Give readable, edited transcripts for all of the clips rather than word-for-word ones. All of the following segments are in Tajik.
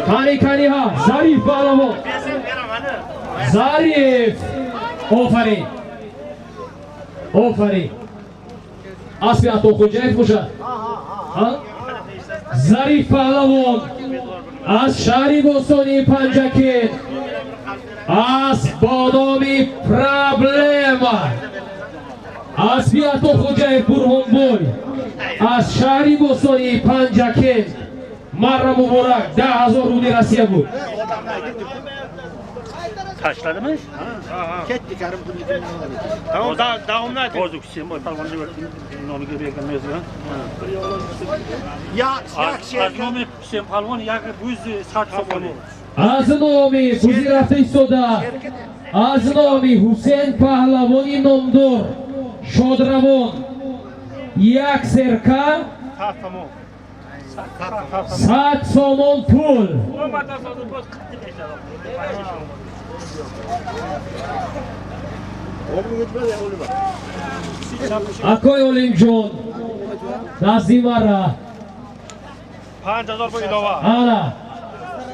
Кани, каниҳа, Зариф паҳлавон, Зариф, офарин, офарин. Аспи Атохӯҷаев бошад. Зариф паҳлавон аз шаҳри бостонии Панҷакент, асп бо номи Проблема, аспи Атохӯҷаев Бурҳонбой аз шаҳри бостонии Панҷакент. Марра муборак, 10 000 рубли Россия буд. Tashladimi? Ketdi, Karim pulni. Tamam, davomni ayting. Hozir Husen polvonni nomiga bergan yozgan. Ya, Az як nomi Husen polvon як buz 100 somoni. Аз номи бузи рафта истода, аз номи Ҳусен паҳлавони номдор шодравон, як серка, 100 сомон. 100 сомон пул. Омадан hozir boz qattiq eshadi. Акои Олимҷон, назди мара. 5000 бо илова. Ана,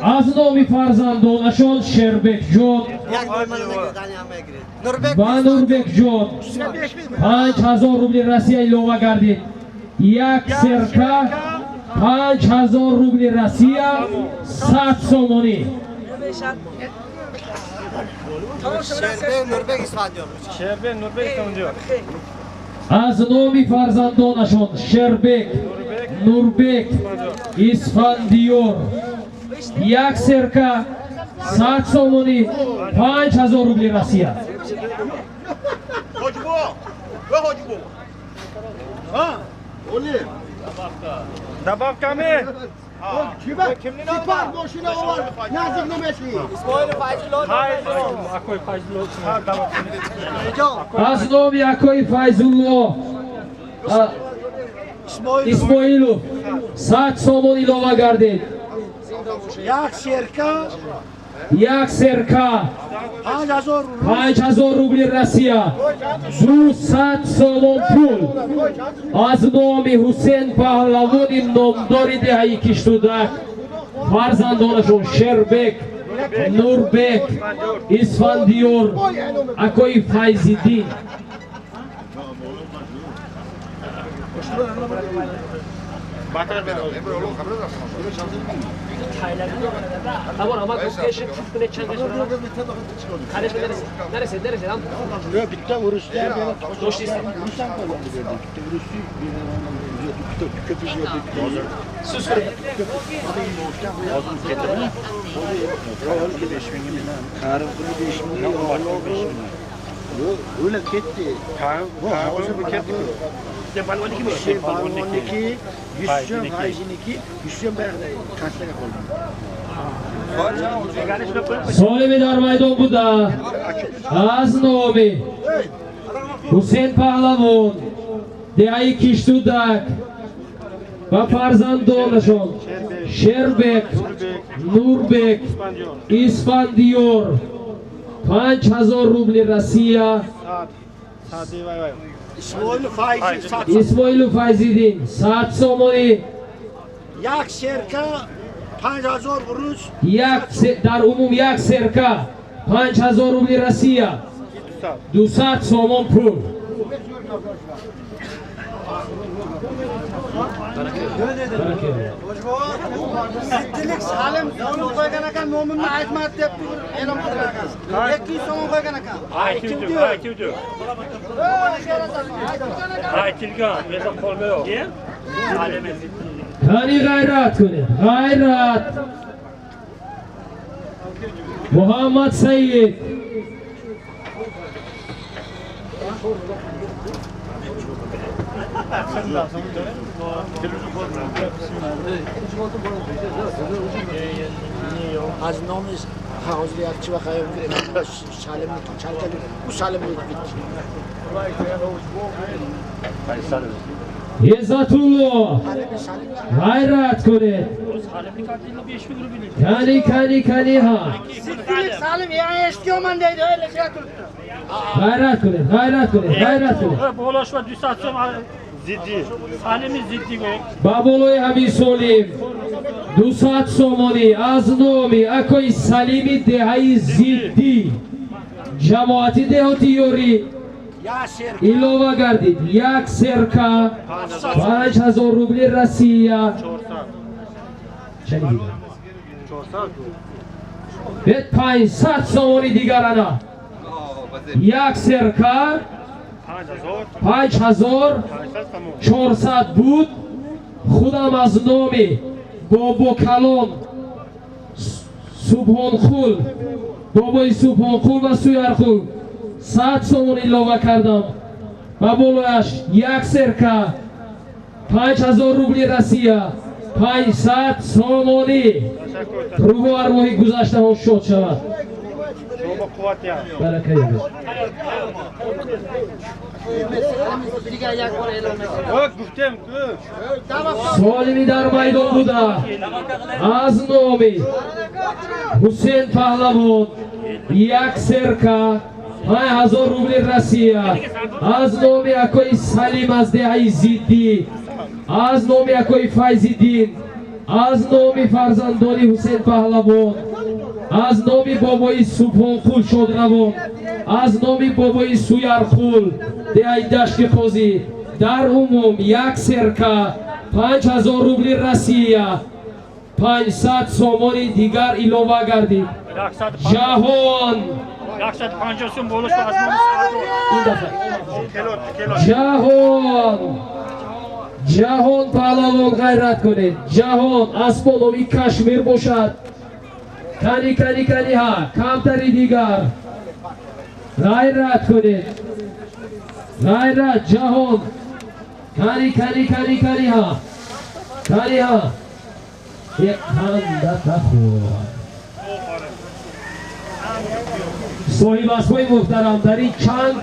аз номи фарзандонашон Шербекҷон Як бой mana nagradani hamma giradi. Nurbek. Ва Нурбекҷон 5000 рубли Россия илова гардид. Як серка, 5000 рубли Россия, 100 сомонӣ. Sherbek, Nurbek, Isfandiyor. Sherbek, Nurbek, Isfandiyor. Аз номи фарзандонашон Шербек, Нурбек, Исфандиёр, як серка, 100 сомонӣ, 5000 рубли Россия. Hoji buva. Va, hoji buva. Ha, Olim. Добавка mi? Sipar moshina ovor, nazik nameshli. Akoy Fayzullo. Аз номи акои Файзулло Исмоилов 100 сомон илова гардид. Як серка. Як серка, 5000. 5000 рубли Россия, 200 сомон пул, аз номи Ҳусен паҳлавони номдори деҳаи Киштудак, фарзандонашон Шербек, Нурбек, Исфандиёр, акои Файзиддин. Bitta urushda rus ham qolgan bu yerda. Bitta urushi, bitta ko'pi yerda. Hozir ketdimi? Hozir 5000 bilan. Karim puli 5000, yo'q, yo'q, o'lib ketdi. Karim Hozir ketdi. Polvonniki bu. Sher polvonniki, Yusufjon Fayziniki, Yusufjon boyag'ida kattaga qoldi. Солими дар майдон буда, аз номи Ҳусен паҳлавон деҳаи Киштудак ва фарзандонашон Шербек, Нурбек, Исфандиёр, 5000 рубли Россия. Ismoil Fayzi 100. Исмоилу Файзиддин 100 сомонӣ. Як серка, 5000 rus. Як дар умум як серка, 5000 рубли Россия, 200 сомон пул. Siddilik Salim so'm qo'ygan ekan, nomimni aytmadi deb turib e'lon qilgan ekan. 200 so'm qo'ygan ekan. Aytildi, aytildi. Aytilgan, menda qo'lda yo'q. Кани, ғайрат кунед, ғайрат! Муҳаммад Саид. Az nomi hozir yakchi va qayerga Salimni chalka, bu Salimni bitdi. Qaysi? Иззатулло, ғайрат кунед. Кани, кани, кани ҳа. Ziddilik Salim yana eshitganman deydi, o'ylashga turibdi. Ғайрат кунед, ғайрат кунед, ғайрат кунед. Болош ва 200 сом. Зидди. Салими зидди го. Ба болои ҳамин Солим 200 сомонӣ аз номи акои Салими деҳаи Зиддӣ, ҷамоати деҳоти Ёрӣ илова гардид. Як серка, 5000 рубли Россия. Чани дигар? Бет, 500 сомони дигар. Ана як серка 5400 буд. Худам аз номи бобо калон Субҳонқул, бобои Субҳонқул ва Суярқул 100 сомон илова кардам. Ба болояш як серка, 5000 рубли Россия, 500 сомонӣ. Рӯҳу арвоҳи гузаштаҳо шод шавад. Шумо қувват я. Барака ёбед. Biriga як bor e'lon etadi. Yo'q, гуфтем ку. Солими дар майдон буда аз номи Ҳусен Паҳлавон як серка, 5000 рубли Россия, аз номи акои Салим аз деҳаи Зиддӣ, аз номи акои Файзиддин, аз номи фарзандони Ҳусен Паҳлавон, аз номи бобои Субҳонқул шодравон, аз номи бобои Суярқул, деҳаи Дашти Қозӣ, дар умум як серка, 5000 рубли Россия, 500 сомони дигар илова гардид. Ҷаҳон. 150 сом болош аз номи Сардор. Ин дафъа Келот, келот. Ҷаҳон, Ҷаҳон Паҳлавон, ғайрат кунед. Ҷаҳон асбо номи Кашмир бошад. Кани, кани, кани ҳа, камтари дигар ғайрат кунед. Ғайрат, Ҷаҳон. Кани, кани, кани, кани ҳа, кани ҳа. Қанда тахӯр. Соҳиб асбои муҳтарам, дар ин чанг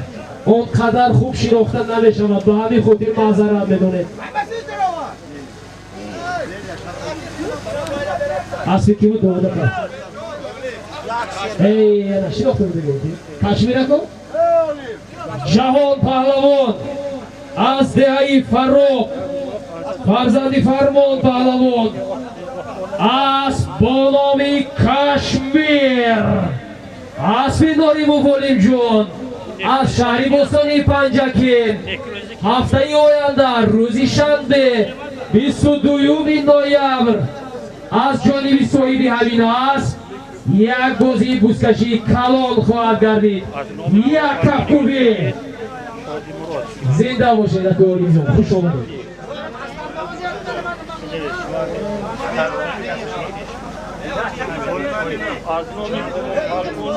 он қадар хуб шинохта намешавад, ба ҳамин хотир маъзарат медонед. Аспи ки буд? Довадака. Эй, шинохта будем. Кашмирако. Ҷаҳон Паҳлавон аз деҳаи Фарроқ, фарзанди Фармон Паҳлавон, асп бо номи Кашмир, аспи Нориму Волимҷон аз шаҳри бостонии Панҷакент. Ҳафтаи оянда, рӯзи шанбе, 22-юми ноябр, аз ҷониби соҳиби ҳамин асп як бозии бузкашии калон хоҳад гардид, як кафкӯбӣ. Зинда бошед, акои хуш омадед. Аз номи Палвон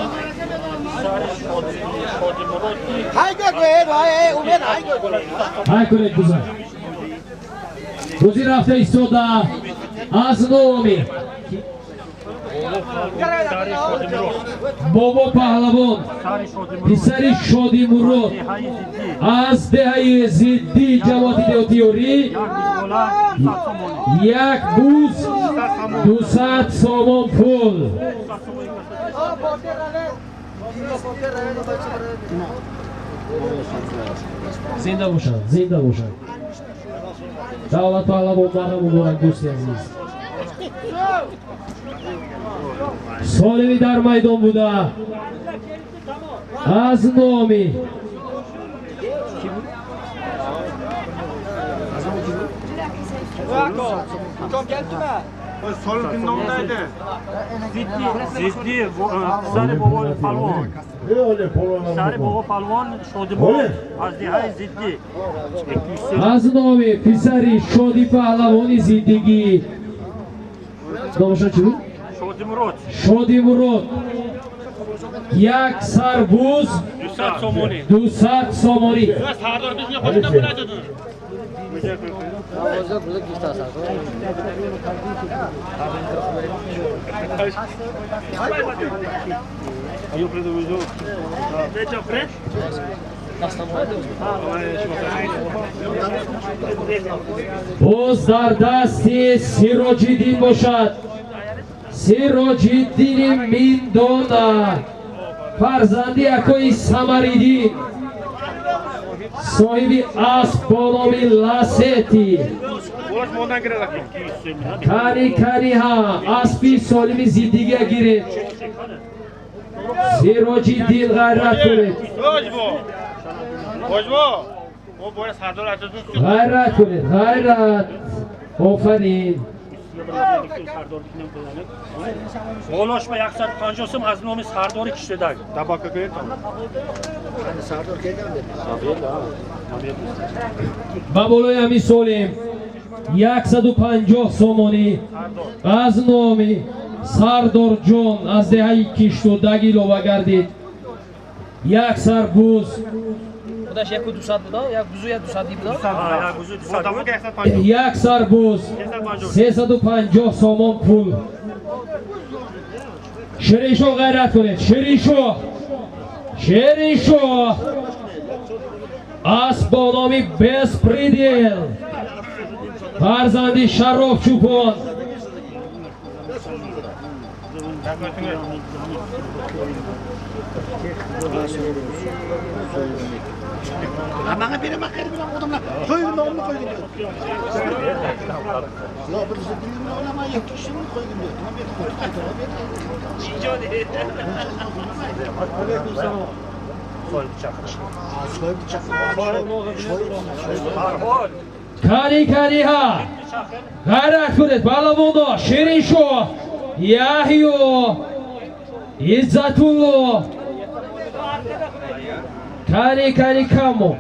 сари Шодимурод. Ҳай кунед, буза. Бозӣ рафта истода. Аз номи Сари Шодимурод. Бобо Паҳлавон, Сари Шодимурод. писари Шодимурод Деҳаи Зиддӣ. аз деҳаи Зиддӣ, ҷамоати деҳоти Ёрӣ, Як бузбола 100 сомонӣ. Як буз, 200 сомон пул. 100 сомонӣ. Зинда бошанд, зинда бошанд. Давлат Паҳлавон, марҳам муборак, дӯсти азиз. Солими дар майдон буда аз номи Solim kim nomidaydi? Ziddi, Ziddi, писари бобои Палвон. Писари бобо Палвон Шодимурод аз деҳаи Зиддӣ. Аз номи писари Шоди Паҳлавони Зиддигӣ, номашон чӣ буд? Шодимурод. Шодимурод, як сарбуз, 200 сомонӣ. 200 сомонӣ. Сардор bizga qo'shib bo'ladi. Буз дар дасти Сироҷиддин бошад. Сироҷиддини Миндона, фарзанди акои Самариддин, соҳиби асп бо номи Ласети. Кани каниҳа аспи солими зиддигия гиред. Сироҷиддин, ғайрат кунед, ғайрат кунед, ғайрат, офарин. Болошма 150 сом аз номи сардори киштедаг. Табака кунед. Сардор келган. Ба болои ҳамин солим 150 сомонӣ аз номи Сардорҷон аз деҳаи Киштудаг илова гардид. Як сар буз. Худаш яку 200 буда, як бузу як 200 буда. Як бузу 200. Як сар буз 350 сомон пул. Шириншо, ғайрат кунед. Шириншо, Шириншо, асп бо номи Беспредел, фарзанди Шароф Чӯпон. Manga beraman, qayerda bilan odamlar qo'ygin, nomini qo'ygin deyapti. Yo, bir ziddilikni olaman, yo kishini qo'ygin deyapti. Nima berdi? Кани каниҳа ғайрат кунед, паҳлавоно. Шириншо, Яҳё, Иззатулло, кани кани камо.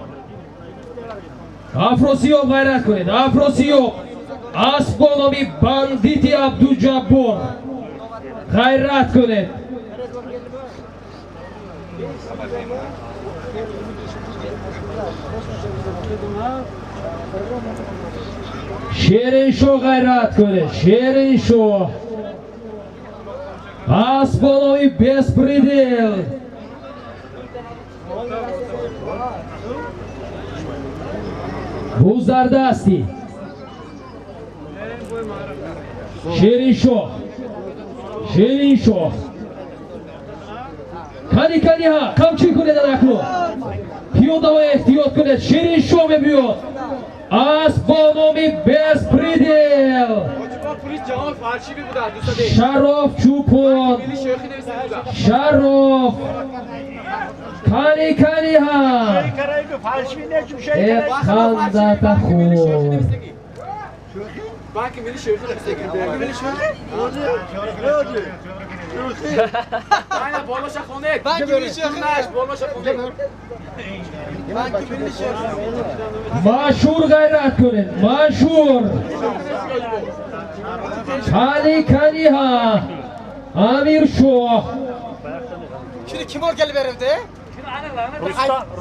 Афросиёб, ғайрат кунед. Афросиёб, асп бо номи Бандити Абдуҷаббор, ғайрат кунед. Шириншо, ғайрат кунед. Шириншо, асп бо номи Беспредел. Буз дар дасти Шириншоҳ. Шириншоҳ, кани каниҳа қамчӣ кунед, анакну пиёдаво эҳтиёт кунед. Шириншоҳ мебиёд, асп бо номи Беспредел, Шароф Чӯпон, Шароф, кани каниҳа қандата хӯр. Машҳур, ғайрат кунед, машҳур. Кани каниҳа Амиршоҳ. Kim ol kelib beribdi?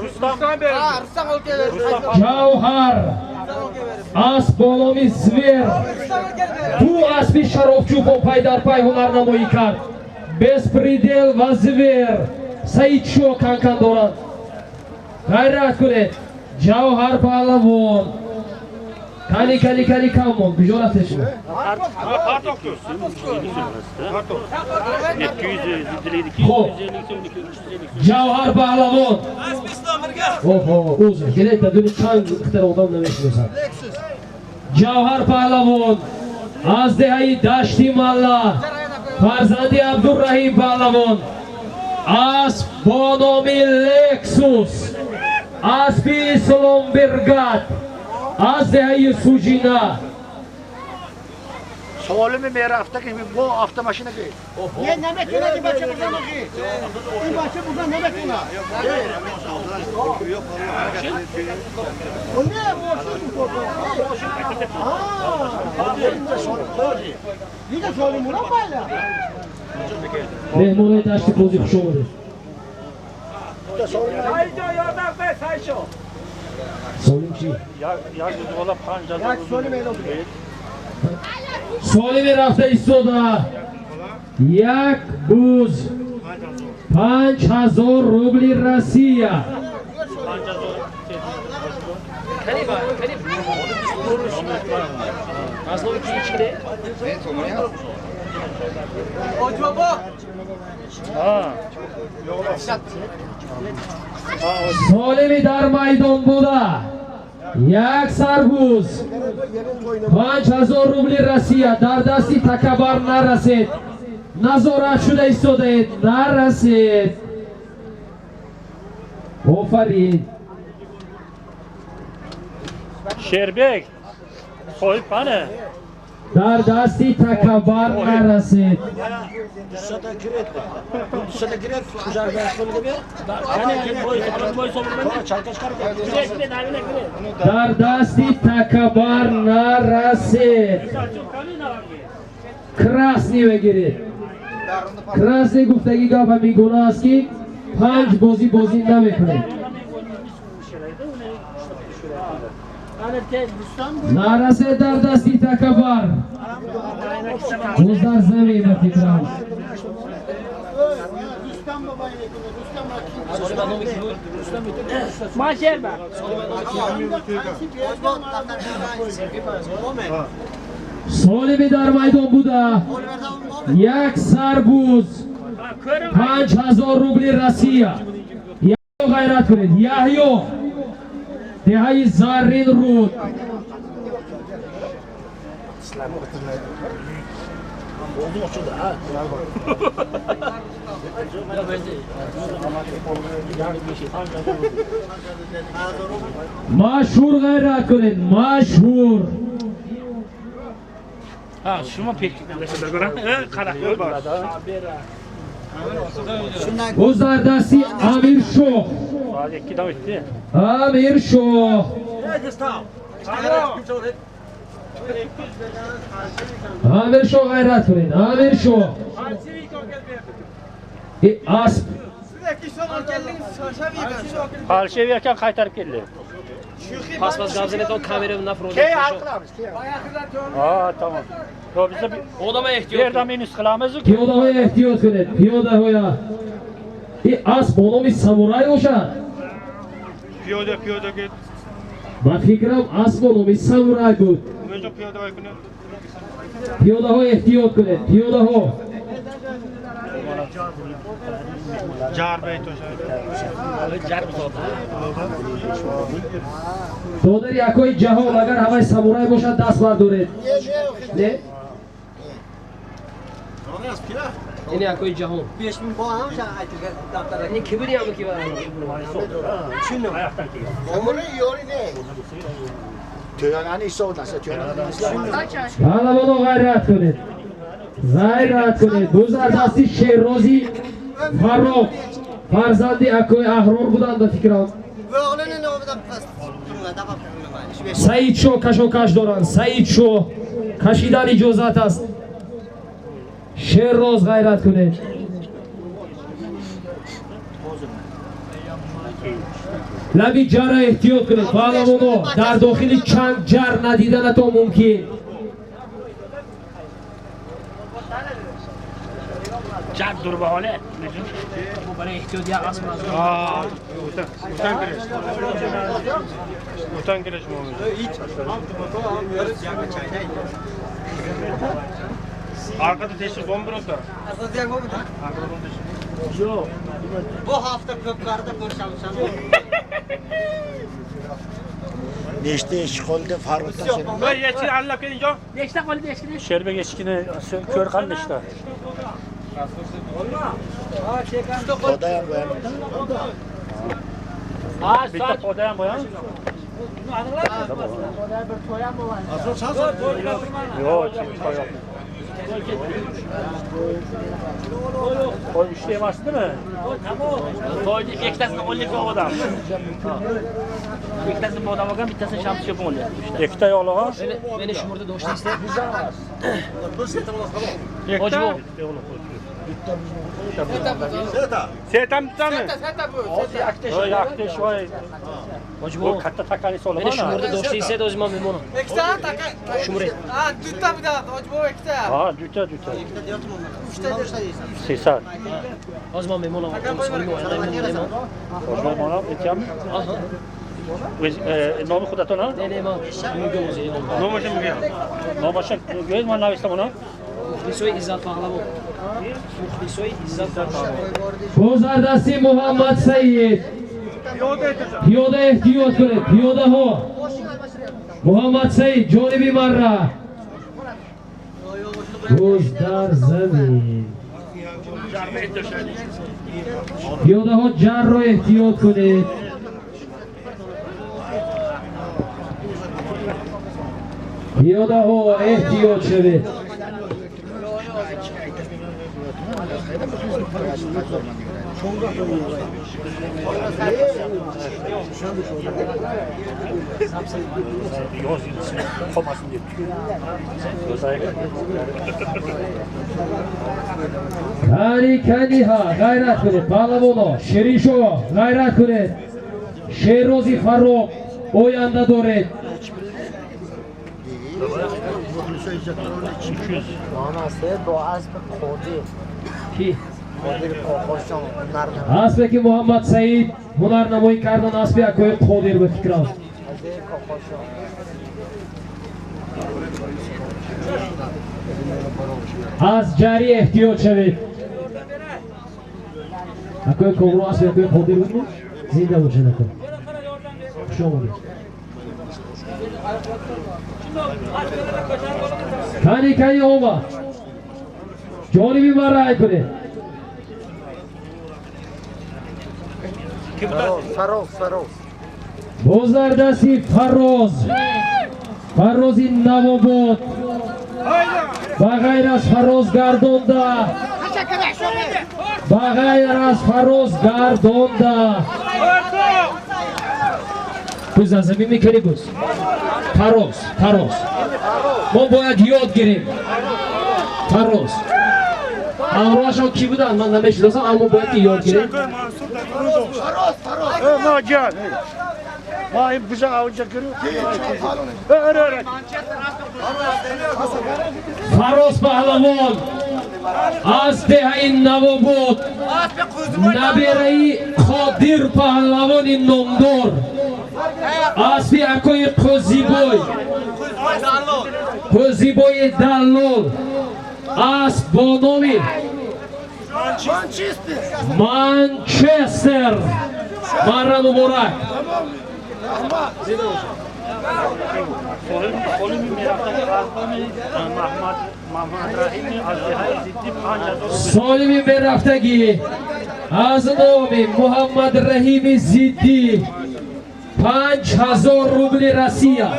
Rustam. Ha, Rustam ol kelib beribdi. Ҷавҳар, асп бо номи Звер. Ду аспи Шарофчӯпон пайдарпай ҳунарнамоӣ кард. Беспредел ва Звер, Саидшоҳ канкан доранд. Ғайрат кунед. Ҷавҳар паҳлавон, кани кани кани камон, куҷо рафтед шумо? Хоб, Ҷавҳар паҳлавон. Оҳо, узр, гиред, дадуни чанд ихтар одам намешиносад. Ҷавҳар паҳлавон аз деҳаи Дашти Малла, фарзанди Абдурраҳим паҳлавон, асп бо номи Лексус, аспи Исломбергат аз деҳаи Суҷина. Солими мерафта ки бо автомашина ки. Ne nametuna ki bacha buradan oqi. In bacha buradan nametuna. O ne bu? Ha. Diga solim ulan bayla. Меҳмонои Дашти Қозӣ, хуш омадед. Солим чӣ? Як solim e'lon qildi. Солими рафта истода, як буз 5000 рубли Россия. Аз номи ки ичкиде? Солими дар майдон буда як сарбуз 5000 рубли Россия дар дасти такабар нарасед. Назорат шуда истодаед, нарасед. Офарин. Шербек соҳиб қане? Дар дасти такабар нарасед. Дар дасти такабар нарасед. Красный бигиред. Красный гуфтагӣ гап ҳамин гуна аст ки 5 бозӣ бозӣ намекунед. Нарасед дар дасти такабар. Боз дар замин ба фикрам. Солими дар майдон буда як сарбуз 5000 рубли Россия. Яҳё ғайрат кунед. Яҳё деҳаи Заррин руд. Машҳур ғайрат кунед. Машҳур. Шумо Боз дар дасти Амиршоҳ. Амиршоҳ. Амиршоҳ ғайрат кунед. Амиршоҳ. Асп. Parşevi ekan qaytarib keldi. Пас-пас гап занетон камера нафрод. Ha, tamam. Yo bizda Одама эҳтиёт. Yerda minus qilamiz. Пиёдаҳоя эҳтиёт кунед. Пиёдаҳоя. И асп бо номи самурай бошад. Piyoda piyoda ket. Ба фикрам асп бо номи самурай буд. O'zi piyoda kuni. Пиёдаҳо эҳтиёт кунед. Пиёдаҳо. Додари якои ҷаҳон агар ҳаваи самурай бошад даст бардоред. Не? Ин якои ҷаҳон. Ин ки буди ҳама ки Паҳлавоно ғайрат кунед. Ғайрат кунед. Боз дар дасти Шеррози Фарроқ фарзанди акои Аҳрор буданд ба фикрам. Саидшоҳ кашокаш доранд. Саидшоҳ кашидан иҷозат аст. Шерроз ғайрат кунед. Лаби ҷарра эҳтиёт кунед. Паҳлавоно дар дохили чанд ҷар надиданатон мумкин. Jar durbahole. Барои эҳтиёт як асп аз O'tan kirish. O'tan kirish Arkada teşhir bomba o'tar. Yo'q. Bu hafta ko'pkarida ko'rishamiz. Nechta eshik qoldi Farruxdan sen? Bir echki allab keling jon. Nechta qoldi echkini? Sherbek echkini ko'r qildi nechta? Poda ham bo'yami? Bitta poda ham bo'yami? Yo'q, to'y yo'q. To'y uchta emasdimi? To'yni ikkitasini o'nlik odam. Ikkitasini odam olgan, bittasini Shamsi cho'pon o'lyapti. Ikkita yo'qlig'i? Meni shumurda do'stingizda. Ikkita. Setam bittami? Yo'q, voy. Bu katta takani Meni solaman. shumurda do'stingizda o'zim ham mehmonam. Ikkita taka. Shumur. Ha, dutta bitta, hojbo ikkita. Ha, Дута дута. 300. Ҳозир ман мемонам. Мемонам, этям. Номи худатон ҳа? Не, не, ман мегӯям ҳозир. Номашо мегӯям. Номаша гӯед, ман навистам она. Мухлисои Иззат Паҳлавон. Мухлисои Иззат Паҳлавон. Бозардасти Муҳаммад Саид. Пиёда эҳтиёт кунед, пиёдаҳо. Муҳаммад Саид ҷониби марра. Гӯш дар замин. Пиёдаҳо ҷарро эҳтиёт кунед. Пиёдаҳо эҳтиёт шавед. Кани каниҳа ғайрат кунед, паҳлавоно, Шириншоҳ ғайрат кунед. Шеррози Фаррух оянда доред. Аспе ки Муҳаммад Саид ҳунарнамоӣ кардан, аспи акои Қодир ба фикрам. Аз ҷарӣ эҳтиёт шавед. Акои Комрон аспи акои Қодир буд? Зинда бошед ако. Хуш омадед. Кани кани омад. Ҷониби ман рай кунед. Фарроз, Фарроз. Бозардасти Фарроз. Фаррози Навобод. Ба ғайр аз Фарроз гардонда. Ба ғайр аз Фарроз гардонда. Буз аз замин мекунӣ буз. Фарроз, Фарроз. Мо бояд ёд гирем. Фарроз. Ҳамроҳашон кӣ буданд ман намешиносам, аммо бояд ки ёд гирем. Фарроз паҳлавон аз деҳаи Навобод, набераи Қодир паҳлавони номдор, аспи акои Қӯзибой, Қӯзибои Даллол, асп бо номи Манчестер. Марра муборак. Солими мерафтагӣ аз номи Муҳаммад Раҳими Зиддӣ 5000 рубли Россия.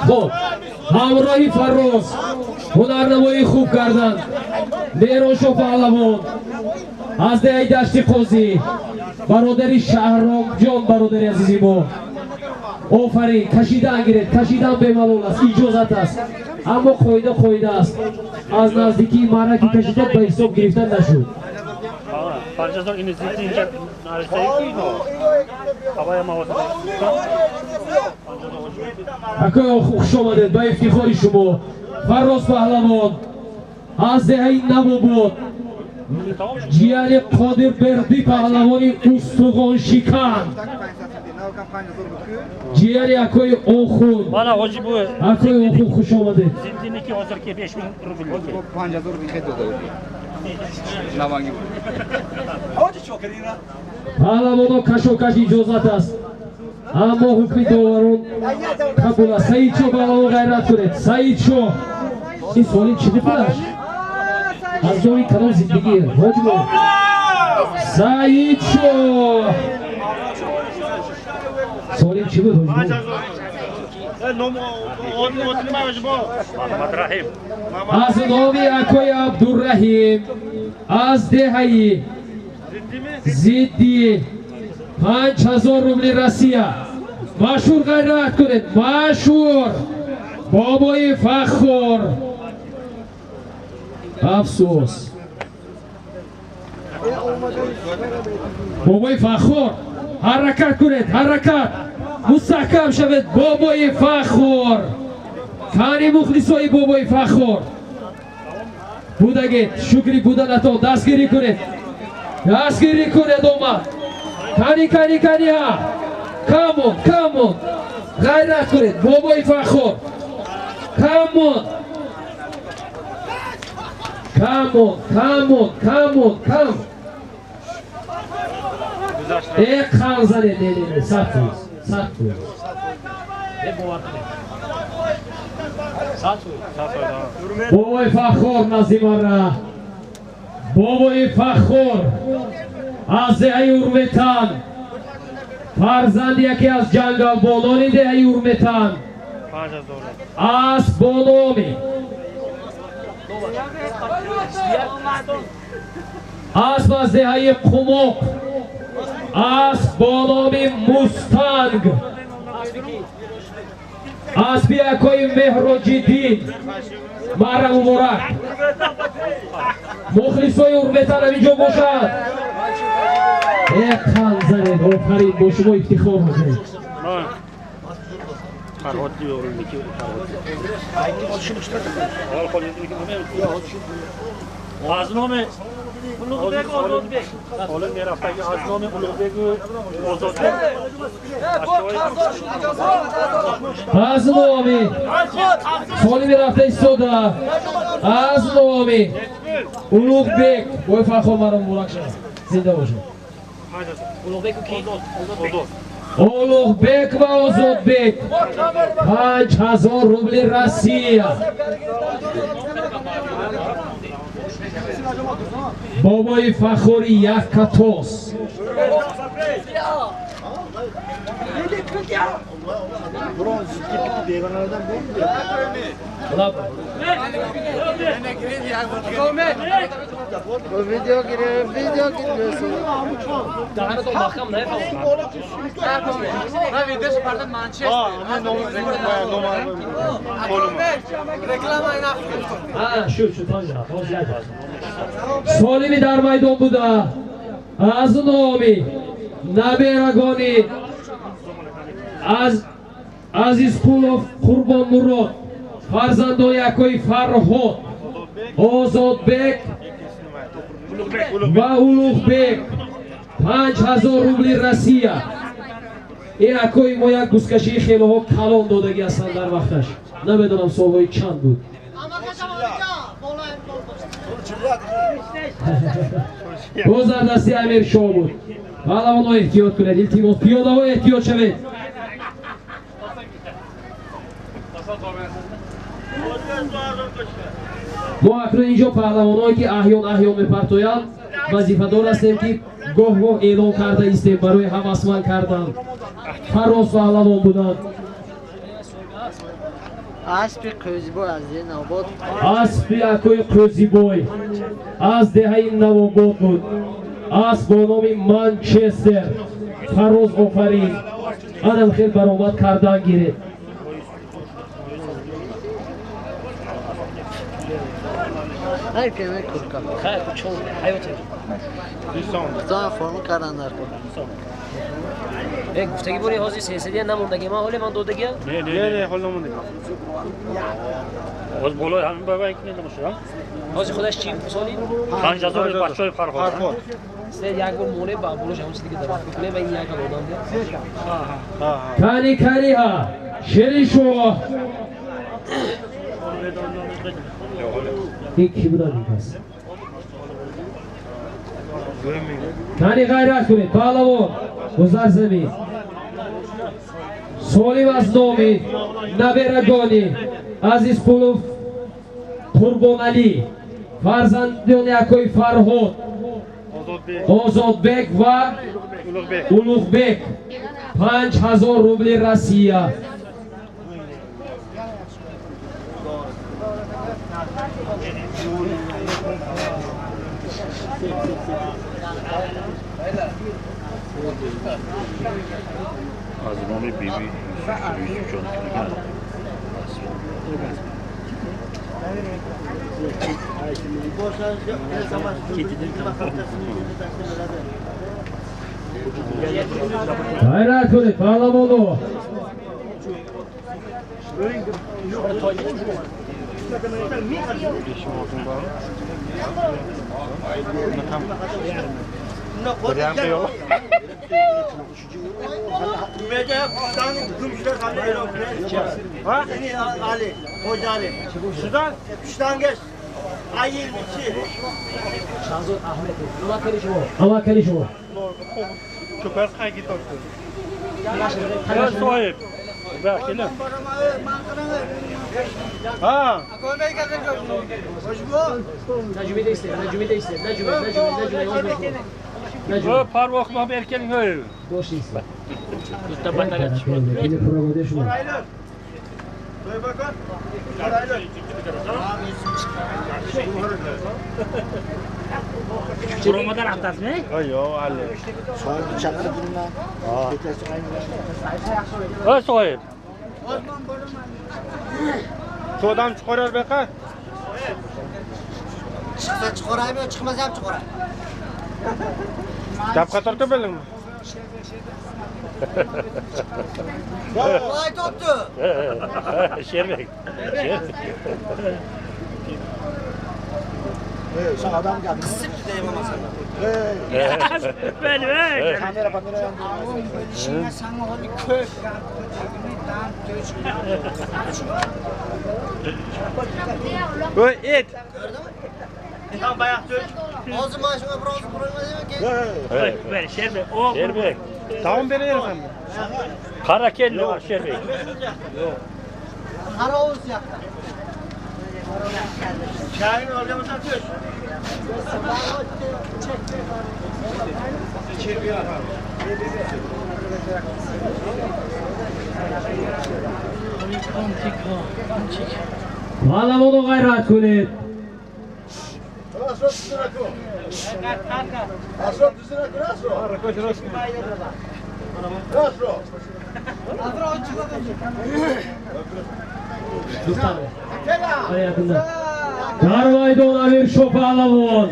Хуб, ҳамроҳи Фарроз ҳунарнамоии хуб карданд. Меҳроншоҳ паҳлавон аз деҳаи Дашти Қозӣ, бародари Шаҳромҷон, бародари азизи мо. Офарин, кашидан гиред, кашидан бемалол аст, иҷозат аст, аммо қоида қоида аст. Аз наздикии маъра ки кашидед ба ҳисоб гирифта нашуд. Акои хуш омадед, ба ифтихори шумо. Фарроз паҳлавон аз деҳаи Навобод, ҷияни Қодир Бердӣ паҳлавони устуғоншикан, ҷияни акои Охун. Акои Охун хуш омадед. Паҳлавоно кашокаш иҷозат аст, аммо ҳукми доварон қабул аст. Саидшоҳ паҳлавон ғайрат кунед. Саидшоҳ, ин суоли чӣ бипураш? Аз ҷои кадом зиндагӣ? Ҳоҷибо. Саидшоҳ. Суоли чӣ буд ҳоҷибо? Аз номи акои Абдурраҳим аз деҳаи Зиддӣ 5000 рубли Россия. Машҳур ғайрат кунед, машҳур бобои Фаххор. Афсӯс, бобои Фаххор, ҳаракат кунед, ҳаракат. Мустаҳкам шавед бобои Фахор. Кани мухлисои бобои Фахор. Будагед, шукри буданатон дастгирӣ кунед. Дастгирӣ кунед омад. Кани кани кани ҳа. Камон, камон. Ғайрат кунед бобои Фахор. Камон. Камон, камон, камон, кам. Э қан занед, не, не, не, 100%, 100%. Бобои Фахор назимара. Бобои Фахор аз деҳаи Урметан. Фарзанди яке аз ҷангалбонони деҳаи Урметан. Аз бономи асп аз деҳаи Қумоқ. Асп бо номи Мустанг. Аспи акои Меҳроҷиддин. Маҳрам муборак. Мухлисои Урметан ҳаминҷо бошад. Э қан занед, офарин, бо шумо ифтихор мекунем. Аз номи Улуғбек Озодбек. Ҳоло мерафтаги аз номи Улуғбеку Озодбек. Аз номи соли мерафта истода. Аз номи Улуғбек. Бой Фахор маро муборак шавад. Зинда бошед. Улуғбеку ки? Улуғбек ва Озодбек. 5000 рубли Россия. Бобои Фахори як катос. Видео гирифт, видео гирифт. Даҳанатон маҳкам нафаҳмад. Солими дар майдон буда. Аз номи наберагони аз Азизқулов Қурбонмурод, фарзандони акои Фарҳод, Озодбек ва Улуғбек 5000 рубли Россия. Ин акои мо як гузкашии хелоҳо калон додагӣ ҳастанд дар вақташ. Намедонам солҳои чанд буд. Боз дар дасти Амиршоҳ буд. Паҳлавонҳо эҳтиёт кунед, илтимос, пиёдаҳо эҳтиёт шавед. Мо акнун инҷо паҳлавонҳое ки аҳён аҳён мепартоянд, вазифадор ҳастем ки гоҳ-гоҳ эълон карда истем барои ҳавасманд кардан. Фарроз паҳлавон буданд. Аспи Қӯзибой аз деҳаи Навобод. Аспи акои Қӯзибой аз деҳаи Навобод буд. Асп бо номи Манчестер. Фарроз офарин. Анам хел баромад кардан гиред. Ҳар каме курка. Хайр, чун ҳаёте. Худо форма кардан дар кор. Э гуфтагӣ бори ҳозир сесадия намондагӣ ман ҳоле ман додагия? Не, не, не, ҳол намондагӣ. Ҳоз болои ҳамин бабай кунед намошад, ҳа? Ҳозир худаш чӣ соли? 5000 бачаҳои Фарҳод. Се як бор моне ба болош ҳамон чизи дига дават мекунем ва ин як одам де. Кани кани ҳа Шеришоҳ. Ин ки буданд ин кас? Кани ғайрат кунед, паҳлавон, гузар замин. Солим аз номи наберагони Азизқулов Қурбоналӣ, фарзандони акои Фарҳод, Озодбек ва Улуғбек 5000 рубли Россия. Аз номи биби Юсуфҷон Ғайрат кунед, паҳлавоно. Ali, Hoca Ali. Şuradan. Piştangeç. Ay 22. Shahzod Ahmedov. Nima qilish bu? Ама кани шумо. Ko'par qayga tortdi? Ya sohib. Bak keling. Ha. Najmida istaydi, Najmida istaydi, Najmida, Najmida, Najmida. Ö parvoq ma berib keling, ey. Bosh istaydi. Ini проводе шумо. Buromadan aftasmi? Yo'q, Ali. Sohibni chaqirib bundan. Ö sohib. Shu odam chiqarar bu yoqqa. Chiqsa chiqaraymi, chiqmasa ham chiqaray. Gapga tortib bildingmi? Voy topdi. Sherbek. Ey, sen adam gapni. Qisibdi deyman masalan. Beli, ey. Kamera kamera Voy, et. Tam bayağı tök. Hozir mana shunga bir oz qurilmadimi keyin? Beli, Sherbek. O Sherbek. Taom beraversanmi? Qara keldi var Sherbek. Qarovuz yoqda. Shahin olgan bo'lsa tush. Паҳлавоно, ғайрат кунед. Asror tuzuna kur, Asror. Asror. Дар майдон Амиршо паҳлавон.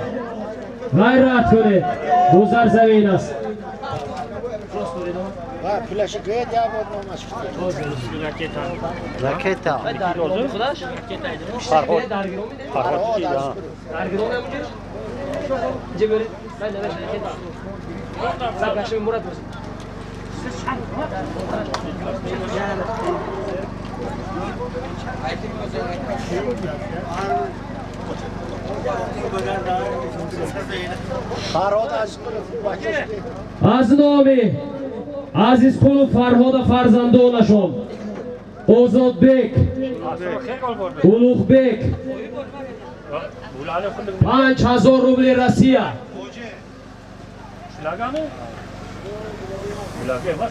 Ғайрат кунед. Бузар замин аст. Ha, pulashi qo'yadi, ya bu nomasi. Raketa. Raketa. Xudosh. Farhod. Dargiromi? Farhod deydi, ha. Dargiromi ham inja? Inja beri. Mayli, mayli, ket. Sab Murad bo'lsin. Farhod Azizqulov bachasi. Аз номи Азизқулов Фарҳода фарзандонашон Озодбек, Улуғбек Ularni qildik. 5000 рубли Россия. Shunaqami? Ularga emas.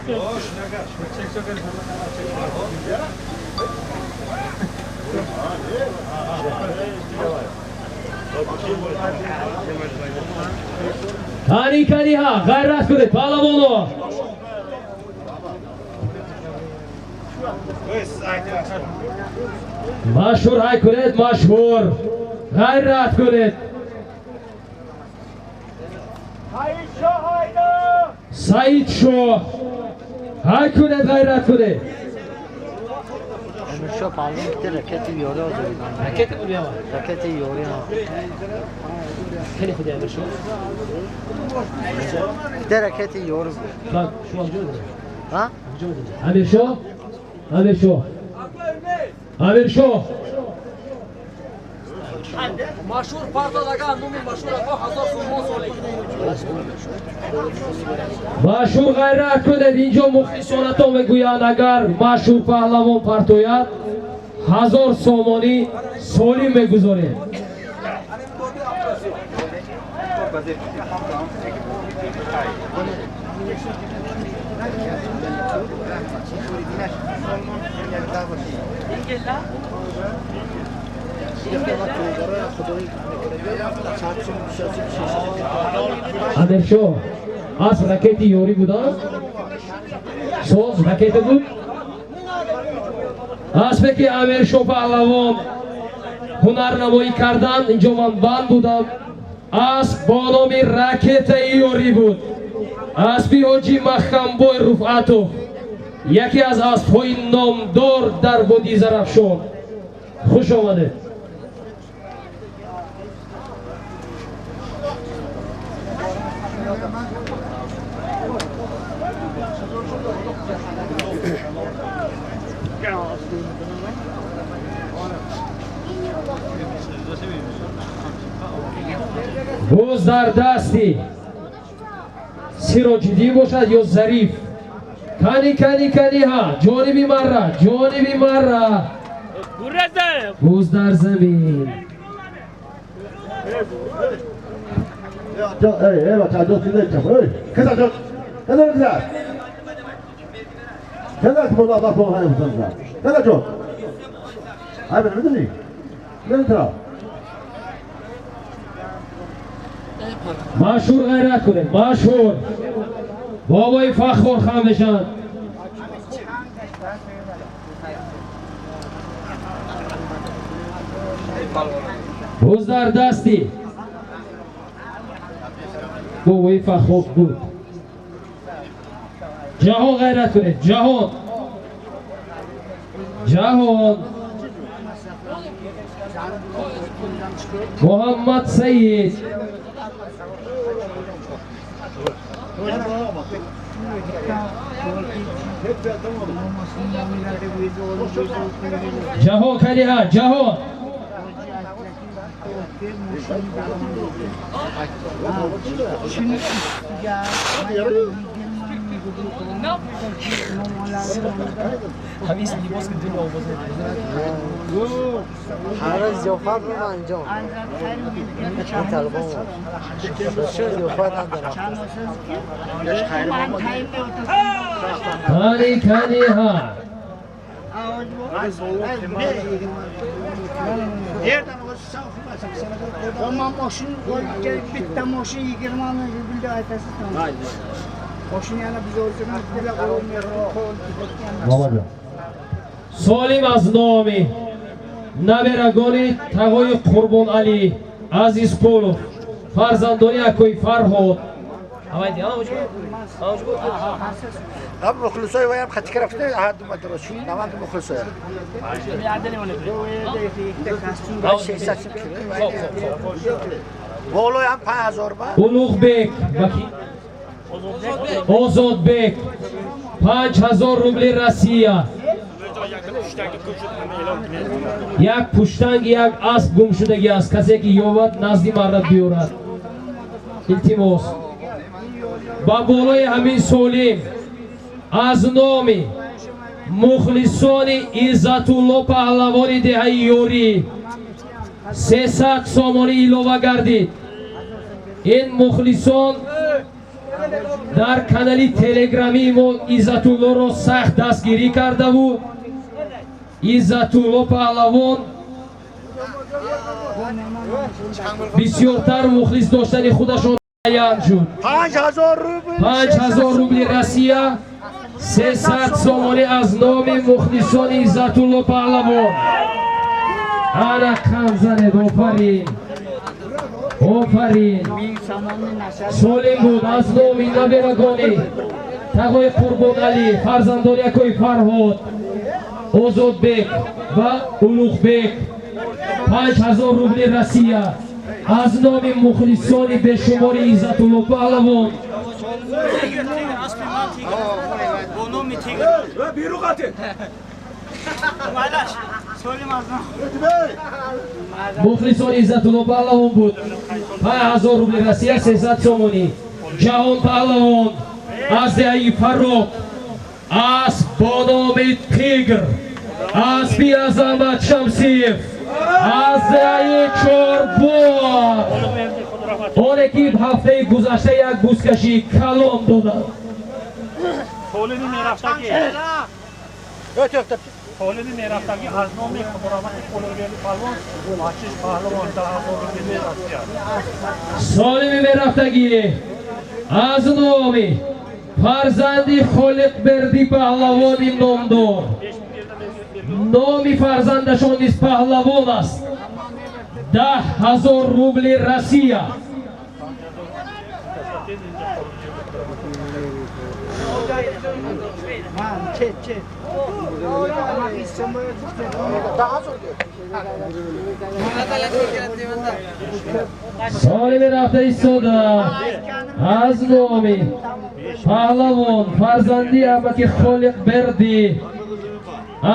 Кани, каниҳа, ғайрат кунед, паҳлавоно. Машҳур ҳай кунед, машҳур. Ғайрат кунед. Саидшоҳ. Ҳай кунед, ғайрат кунед. Amirshah pahlavon bitta raketa yori hozir. Raketa bu nima? Raketa yori ha. Хеле худи Амиршо. Bitta raketa yori bu. Bak, шумо куҷо медонед? Ha? Куҷо медонед? Амиршоҳ? Амиршоҳ. Амиршоҳ. Машҳур партодага номи машҳур ако 1000 сомон соли. Машҳур, ғайрат кунед. Инҷо мухлисонатон мегӯянд, агар машҳур паҳлавон партояд, 1000 сомонӣ солим мегузорем. Амиршоҳ, асп ракети ёрӣ буданд? Соз ракета буд? Аспе ки Амиршоҳ паҳлавон ҳунарнамоӣ карданд, инҷо ман банд будам. Асп бо номи ракетаи ёрӣ буд. Аспи ҳоҷи Маҳкамбой Руфъатов, яке аз аспҳои номдор дар водии Зарафшон. Хуш омадед. Боз дар дасти Сироҷиддин бошад ё Зариф. Кани, кани, кани, ҳа, ҷониби марра, ҷониби марра. Боз дар замин. Ey, ey, бача, ҷо кида чап. Ey, киза ҷо. Киза киза. Киза ки бола ба по ҳай бузан. Киза ҷо. Ай бен медуни? Бен тра. Машҳур, ғайрат кунед, машҳур. Бобои Фаххор хам мешаванд. Боз дар дасти бобои Фаххор буд. Ҷаҳон, ғайрат кунед, ҷаҳон. Ҷаҳон. Муҳаммад Саид. Ҷаҳон, калиҳа, ҷаҳон. هر زیافت رو انجام این طالبان چه زیافت ندارم. Кани, кани, ҳа. Man moshin bitta moshin 20 ming rublda aytasiz. Moshin yana biz o'zimiz bilan Бобаҷон. Солим аз номи наберагони тағои Қурбоналӣ Азизқулов, фарзандони акои Фарҳод. هم مخلصای و هم خطی رفته هر دو مدرسه شد نمند مخلصای بالای هم 5000 ба. Улуғбек Озодбек, 5000 рубли Россия. Як пуштанг, як асп гумшудагӣ аст. Касе ки ёбад, назди марра биёрад, илтимос. Ба болои ҳамин солим аз номи мухлисони Иззатулло паҳлавони деҳаи Ёрӣ 300 сомонӣ илова гардид. Ин мухлисон дар канали телеграмии мо Иззатуллоро сахт дастгирӣ кардаву Иззатулло паҳлавон бисёртар мухлис доштани худашон аян шуд. 5000 рубл. 5000 рубли Россия, 300 сомонӣ аз номи мухлисони Иззатулло паҳлавон. Ана қанд занед, офарин, офарин. Солим буд аз номи наберагони тағои Қурбоналӣ, фарзандони акои Фарҳод, Озодбек ва Улуғбек, 5000 рубли Россия аз номи мухлисони бешумори Иззатулло паҳлавон. Мухлисони Иззатулло паҳлавон буд, 5000 рубли Россия, 300 сомонӣ. Ҷаҳон паҳлавон аз деҳаи Фарроқ, асп бо номи Тигр, аспи Азамат Шамсиев аз деҳаи Чорбоғ, оне ки ҳафтаи гузашта як бузкашии калон доданд. Солими мерафтагӣ. Солими мерафтагӣ аз номи Худораҳмати Улуғберди палвон, Бахшиш паҳлавон, 10 000 рубли Россия. Солими мерафтагӣ аз номи фарзанди Холиқбердӣ паҳлавони номдор, номи фарзандашон низ паҳлавон аст, 10 000 рубли Россия. Солими рафта истода аз номи паҳлавон, фарзанди амаки Холиқ Бердӣ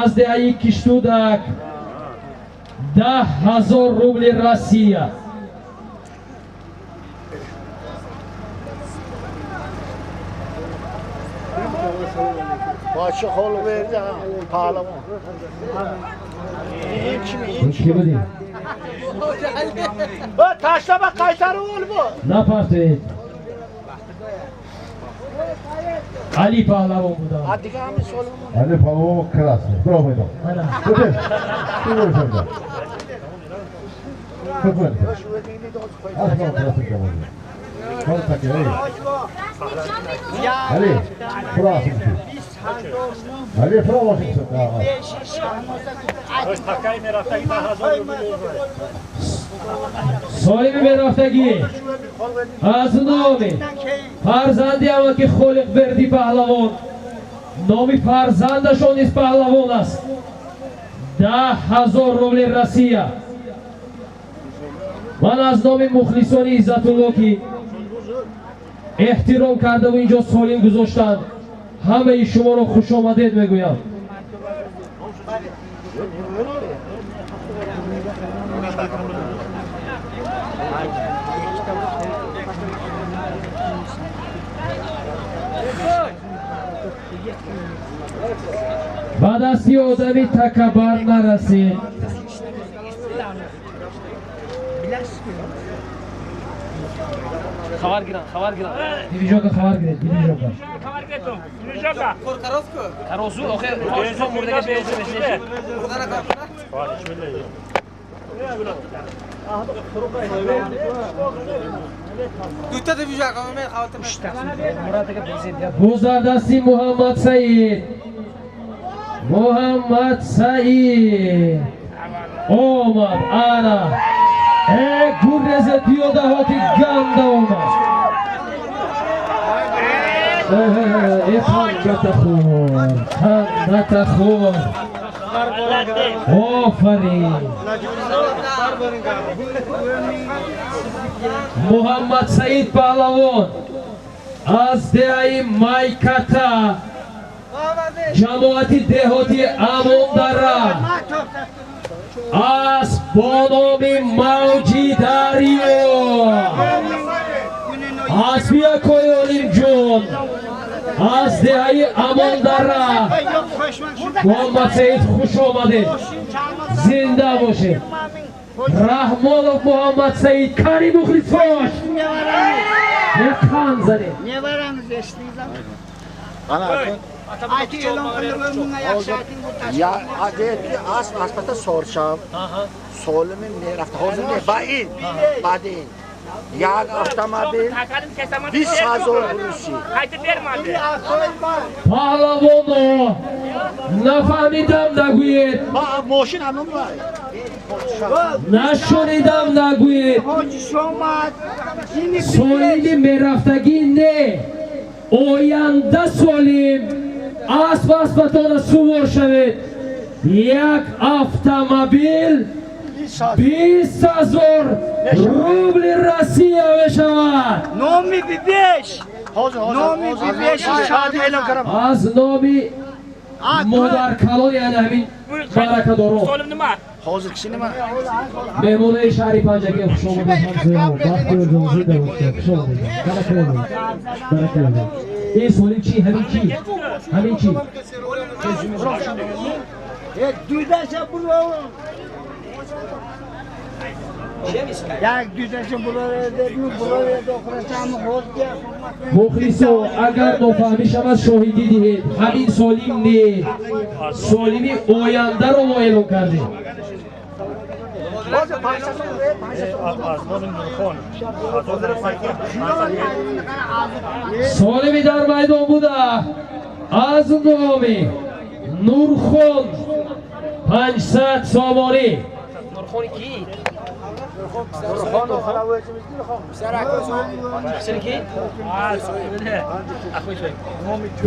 аз деҳаи Киштудак, 10 000 рубли Россия. Podshoh Xoliqberdi pahlavon. Ин kimi? Ин Ки будӣ? Va tashlama, qaytarib ol bu. Напартоед. Али Паҳлавон будам. Ha, diga hamma solim. Али Паҳлавон красный. Бро майдон. Мана. Көтер. Көтер. Көтер. Асмон красный команда. Хол таки, эй. Али, красный. Али, фро Такай мерафтаги 10 000 рубл. Солими мерафтагӣ аз номи фарзанди амаки Холиқ Бердӣ паҳлавон, номи фарзандашон низ Паҳлавон аст, 10 000 рубли Россия. Ман аз номи мухлисони Иззатулло, ки эҳтиром кардаву инҷо солим гузоштанд, ҳамаи шуморо хушомадед мегӯям. Ба дасти одами такабар нарасед. Хабар гиран, хабар гиран. Дивижока, хабар гиред, дивижока. Каросу, охе, то мурдагаш мешне. Дута дивижак, мен хаватир. Мурат ака бензин. Гузардасти Муҳаммад Саид. Муҳаммад Саид омад. Ана, э, гуррезе пиёдаҳоти ганда омад. Э, хангатахӯр, хангатахӯр, офарин! Муҳаммад Саид паҳлавон аз деҳаи Майката, ҷамоати деҳоти Амондара, асп бо номи Мавҷи Дарё, аспи акои Олимҷон аз деҳаи Амондара. Муҳаммад Саид, хуш омадед, зинда бошед! Раҳмонов Муҳаммад Саид, кари мухлисош қан занед. Nevaramiz eshitdingizmi? Ana aka. Ayting, e'lon qilib, 10 mingga yaxshi ayting bu. Ya adetli asp aspata sorsam. Solimi merafta hozir ne? Ba in. Badin. Як автомобил 20 000 руси. Паҳлавоно нафаҳмидам нагӯед. Ба мошин ҳамон вай. Нашунидам нагӯед. Hoji Shomad ini. Солими мерафтагӣ не, оянда солим асп аспатона сувор шавед. Як автомобил 20 000 рубли Россия мешавад. Nomi bibesh. Hozir hozir. Номи бибеши. Шаҳди эълон кардам. Аз номи модаркалон, яъне ҳамин баракадорон. Hozir kishi nima? Меҳмонои шаҳри Панҷакент, хуш омадед! Ҳамзаё Бахтиёрҷон, зинда бошед, хуш омадед, баракалло, баракалло. Ин солим чӣ? Ҳамин чӣ? Ҳамин чӣ? Dudasha bular. Як dudasha bular debmi, bular oxirachami hozir. Мухлисо, агар нофаҳмӣ шавад, шоҳидӣ диҳед. Ҳамин солим не, солими ояндаро мо эълон кардем. Hozir 500 so'm, 500 so'm. Аз номи Нурхон. Солими дар майдон буда аз номи Нурхон 500 сомонӣ. Нурхони ки?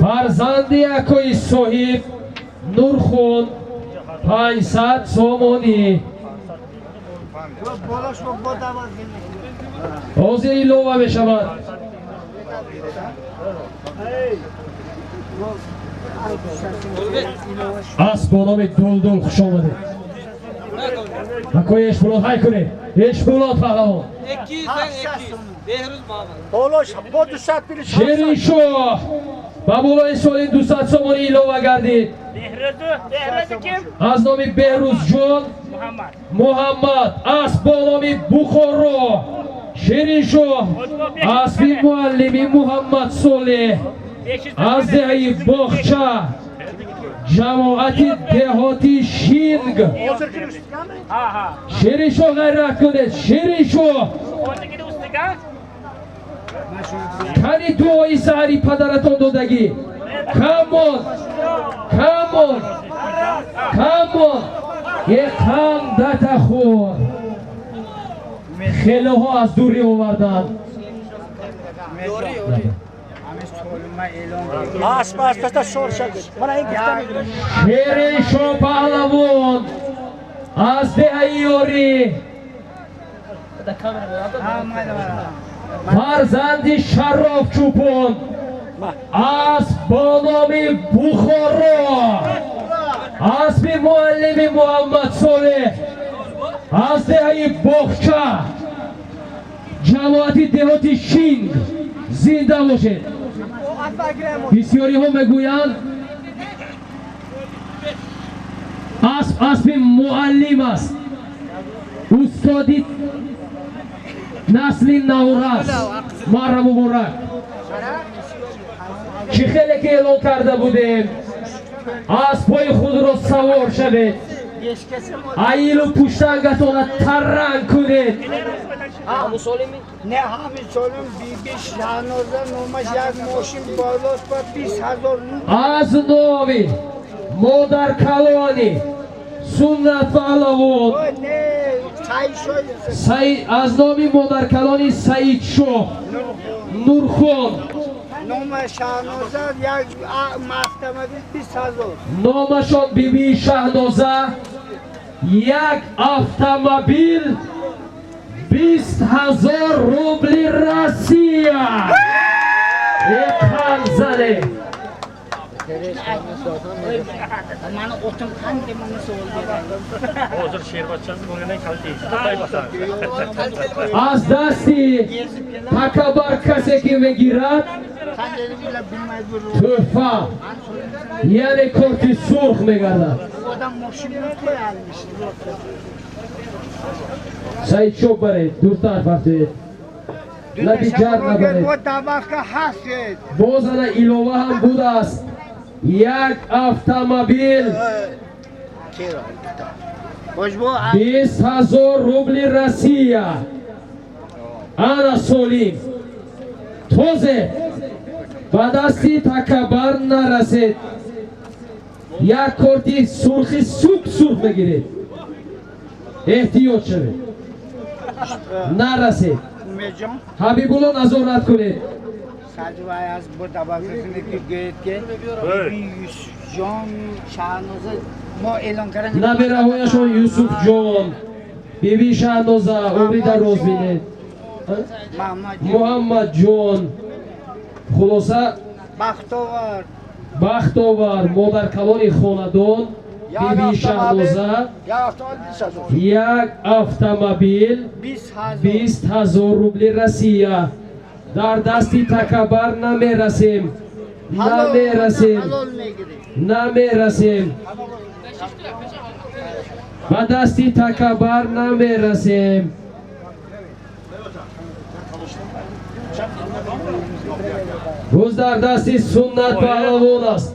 Фарзанди акои соҳиб Нурхун 500 сомонӣ. Ҳозир илова мешавад. Асп бо номи Дулдул хуш омадед. Акои Эшбулот ҳай кунед. Эшбулот паҳлавон. Шириншоҳ ба болои соли 200 сомонӣ илова гардид. Аз номи Беҳрӯзҷон Муҳаммад. Асп бо номи Бухоро. Шириншоҳ аспи муаллими Муҳаммад Солеҳ аз деҳаи Боғча, ҷамоати деҳоти Шинг. Шириншоҳ ғайрат кунед. Шириншоҳ кани дуои саҳари падаратон додагӣ. Камон, камон, камон, еқам дата хӯр. Хелоҳо аз дурӣ оварданд. Шириншоҳ паҳлавон аз деҳаи Ёрӣ, фарзанди Шароф Чӯпон, асп бо номи Бухоро, аспи муаллими Муҳаммад Солеҳ аз деҳаи Боғча, ҷамоати деҳоти Шинг. Зинда бошед. Бисёриҳо мегӯянд асп аспи муаллим аст, устоди насли наврас. Мара муборак. Чӣ хеле ки эълон карда будем, аспҳои худро савор шавед, аилу пуштангатона таранг кунед. Не, ҳамин солим биби Шаҳноза номаш як мошин болост ба 20 000 рубл. Аз номи модаркалони Суннат паҳлавон, аз номи модаркалони Саидшоҳ Нурхон, номаш Шаҳноза як автомобил 20 000. Номашон биби Шаҳноза як автомобил 20 000 рубли Россия. Еқан зане. Аз дасти такабар касе ки мегирад тӯҳфа, яъне корти сурх мегардад. Саидшоҳ баред, дуртар рафтед. Лаби ҷар набаред. Боз ана илова ҳам будааст. Як автомобил 20 000 рубли Россия. Ана солим. Тозе ба дасти такабар нарасед. Як корти сурхи сук сурх мегиред. Эҳтиёт шавед. Нарасед. Ҳабибулло назорат кунед. Набираҳояшон Юсуфҷон, биби Шаҳноза, умри дароз бинед, Муҳаммадҷон, хулоса Бахтовар, модаркалони хонадон, биби Шаҳноза, як автомобил 20 000 рубли Россия. Дар дасти такабар намерасем, намерасем, намерасем. Ба дасти такабар намерасем. Рӯз дар дасти Суннат паҳлавон аст.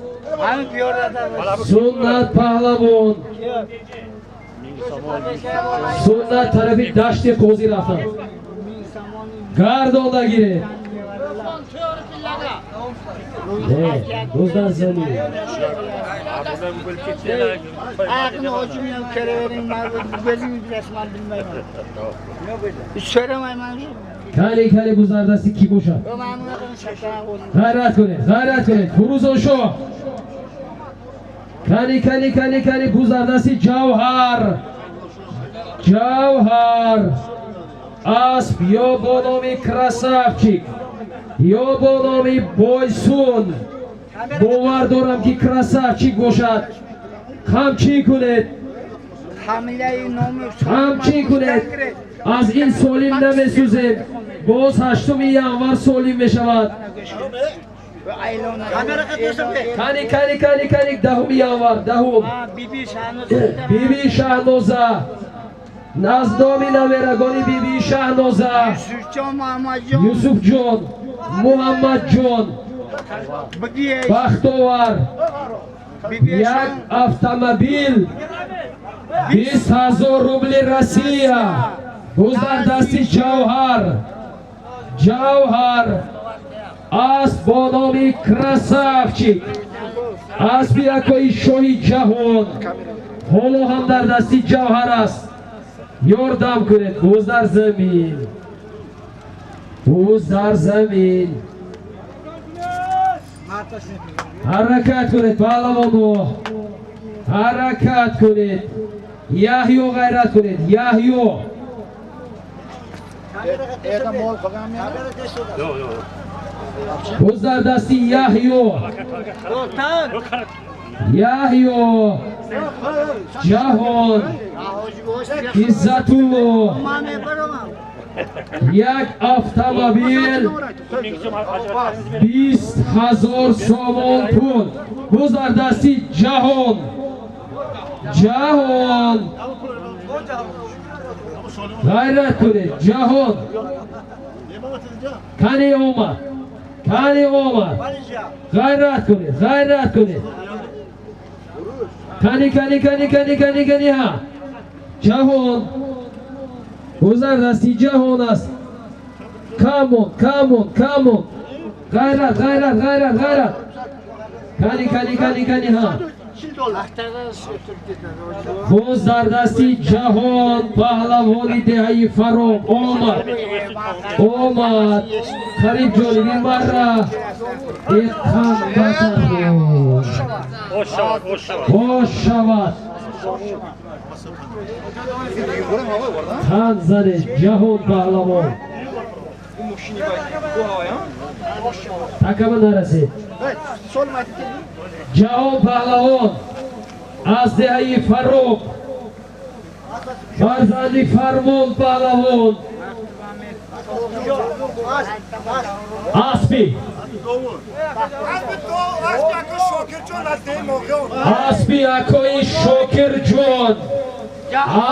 Суннат паҳлавон. Суннат тарафи дашти қозӣ рафтанд. Гардонда гиред. Рӯз дар замин. Ayağını hocum ham ko'ravering, man o'zingiz bilasiz, man bilmayman. So'ramayman. Кани, кани, буз дар дасти кӣ бошад? Man bunaqa shakaram o'zim. Ғайрат кунед, ғайрат кунед, Фурӯзоншоҳ. Кани, кани, кани, кани, буз дар дасти Ҷавҳар. Ҷавҳар, асп ё бо номи Красавчик, ё бо номи Бойсун. Бовар дорам, ки Красавчик бошад. Қамчин кунед. Familiyai nomi. Қамчин кунед. Аз ин солим намесӯзем. Боз 8 январ солим мешавад. Кани, кани, кани, кани, 10 январ, 10-ум. Биби Шаҳноза. Биби Шаҳноза, аз номи наверагони биби Шаҳноза. Yusufjon, Muhammadjon. Юсуфҷон, Муҳаммадҷон. Bibi. Бахтовар. Биби. Як автомобил, 20 000 рубли Россия. Буз дар дасти Ҷавҳар. Ҷавҳар, асп бо номи Красавчик, аспи якои шоҳи ҷаҳон, ҳоло ҳам дар дасти Ҷавҳар аст. Ёрдам кунед. Буз дар замин, буз дар замин. Ҳаракат кунед, паҳлавоно, ҳаракат кунед. Яҳё, ғайрат кунед, Яҳё. Erda mol qolganmi? Yo'q, yo'q. Буз дар дасти Яҳё. Яҳё, Ҷаҳон Иззатулло. Man mebaraman. Як автомобил, 1000 so'm ajratsangiz bering. 20 000 сомон пул. Буз дар дасти Ҷаҳон. Ҷаҳон, ғайрат кунед, Ҷаҳон. Кани омад, кани омад. Ғайрат кунед, ғайрат кунед. Кани, кани, кани, кани, кани, кани, ҳа, Ҷаҳон. Буз дар дасти Ҷаҳон аст. Come on, come on, come on. Ғайрат, ғайрат, ғайрат, ғайрат. Кани, кани, кани, кани, ҳа. Боз дар дасти Ҷаҳон, паҳлавони деҳаи Фаром. Омад, омад. Қариб ҷониби марра. Иқан батар. Ош шавад, ош шавад. Бош шавад. Тан занед, Ҷаҳон паҳлавон. Такама нарасед. Ҷаҳон паҳлавон аз деҳаи Фарроб, фарзанди Фармон паҳлавон. Аспи, аспи акои Шокирҷон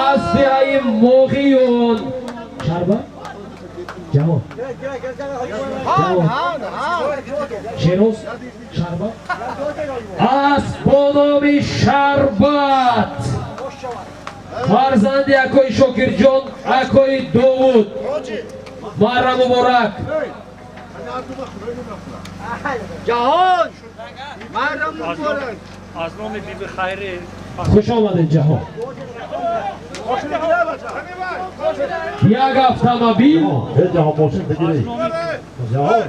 аз деҳаи Моғиён, Шарба. Ҷаҳон, Ҷаҳон, Шероз, Шарба, асп бо номи Шарбат, фарзанди акои Шокирҷон, акои Довуд. Марра муборак. Jahon! Marra muborak. Аз номи Биби Хайри. Хуш омадед, Ҷаҳон. Як автомобил. Эй Ҷаҳон, мошин бигирӣ. Ҷаҳон.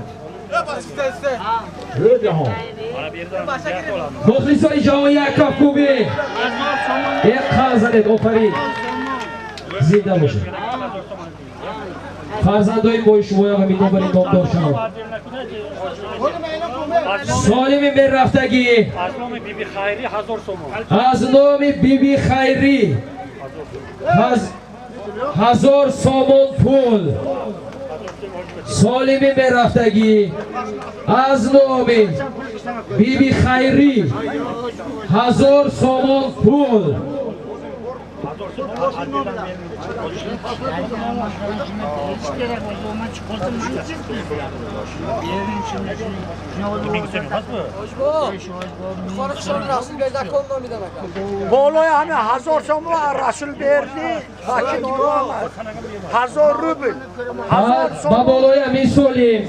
Эй Ҷаҳон. Mana bu yerdan ziyorat olamiz. Мухлисони ҷаҳон, як кафкӯбӣ. Як қан занед. Офарин, зинда бошед. Фарзандои мои шумоям ҳамин номбари номдор шаванд. Солими мерафтагӣ. Аз номи Биби Хайри 1000 сомон. Аз номи Биби Хайрӣ 1000 сомон пул. Солими мерафтагӣ, аз номи Биби Хайрӣ 1000 сомон пул. Hech kerak bo'lsa, man chiqolsam, man 1000 so'm emasmi? Болои ҳами 1000 сомон Расул Берди вакил омад. 1000 рубл. 1000 Ба сомон. болои ҳамин Солим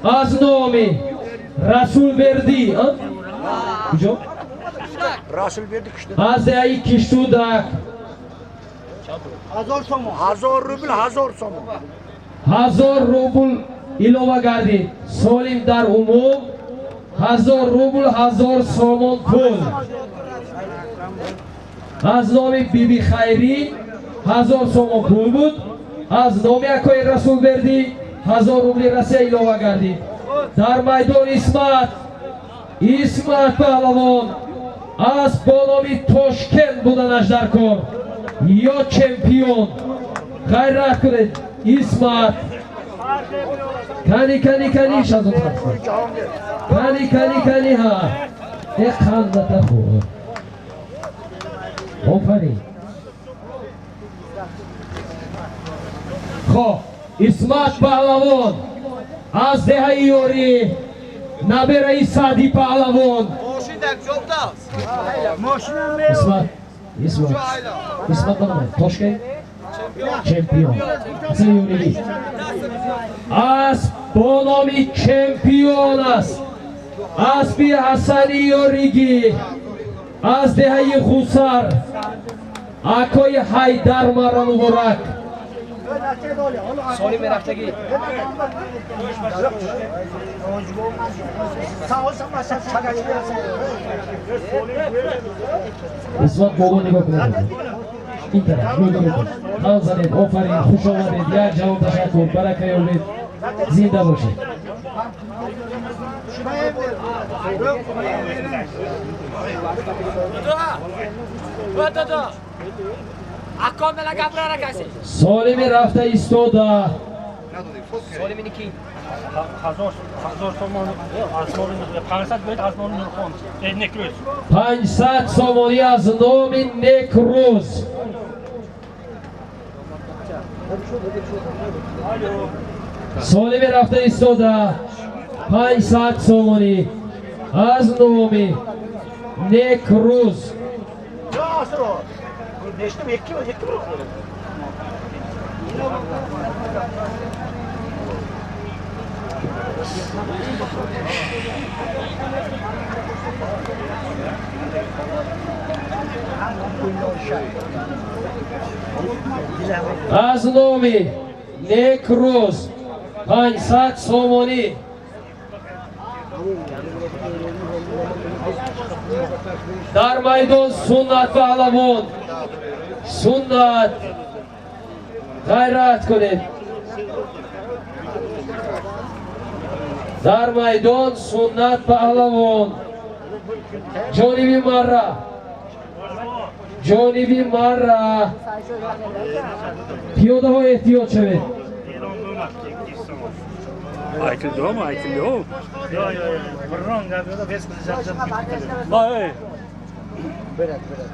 аз номи Расул Бердӣ, а? Куҷо? Rasulberdi Киштудак. Аз деҳаи Киштудак. 1000 сомон. 1000 рубл, 1000 сомон. 1000 рубл илова гардид. Солим дар умум 1000 рубл, 1000 сомон пул. Аз номи Биби Хайрӣ 1000 сомон пул буд. Аз номи акои Расулбердӣ 1000 рубли Россия илова гардид. Дар майдон Исмат, Исмат паҳлавон аз бо номи Тошкент буданаш дар кор ё чемпион. Ғайрат кунед, Исмат. Кани, кани, кани, Шазод, кани, кани, кани, ҳа, э, қандата хӯр, офарин. Хоб, Исмат паҳлавон аз деҳаи Ёрӣ, набераи Саъди паҳлавон. Исмат, Исмат, Исмат номад Тошкент чемпион, Ҳасани Ёригӣ асп бо номи чемпион аст. Аспи Ҳасани Ёригӣ аз деҳаи Хусар, акои Ҳайдар, мара муборак. Солим мерафтагӣ. Исмат боло нигоҳ кунед, ин тараф рӯбарӯ хан занед. Офарин, хуш омадед, як ҷавон, ташаккур, барака ёбед, зинда бошед. Додо. Аком мела гапрара каси. Солими рафта истода. Солими ники. 1000 сомон аз номи 500 бояд аз номи Нурхон. Некрӯз. 500 сомонӣ аз номи Некрӯз. Солими рафта истода, 500 сомонӣ аз номи Некрӯз. Nechta, ikki, ikki. Аз номи Некрӯз 500 сомонӣ. Дар майдон Суннат паҳлавон. Суннат, ғайрат кунед. Дар майдон Суннат паҳлавон, ҷониби Марра, ҷониби Марра. Пиёдаҳо, эҳтиёт шавед. Aytıldı mı? Aytıldı o. Yo yo yo. Biron gapida bes qilishadi. Voy. Bırak, bırak.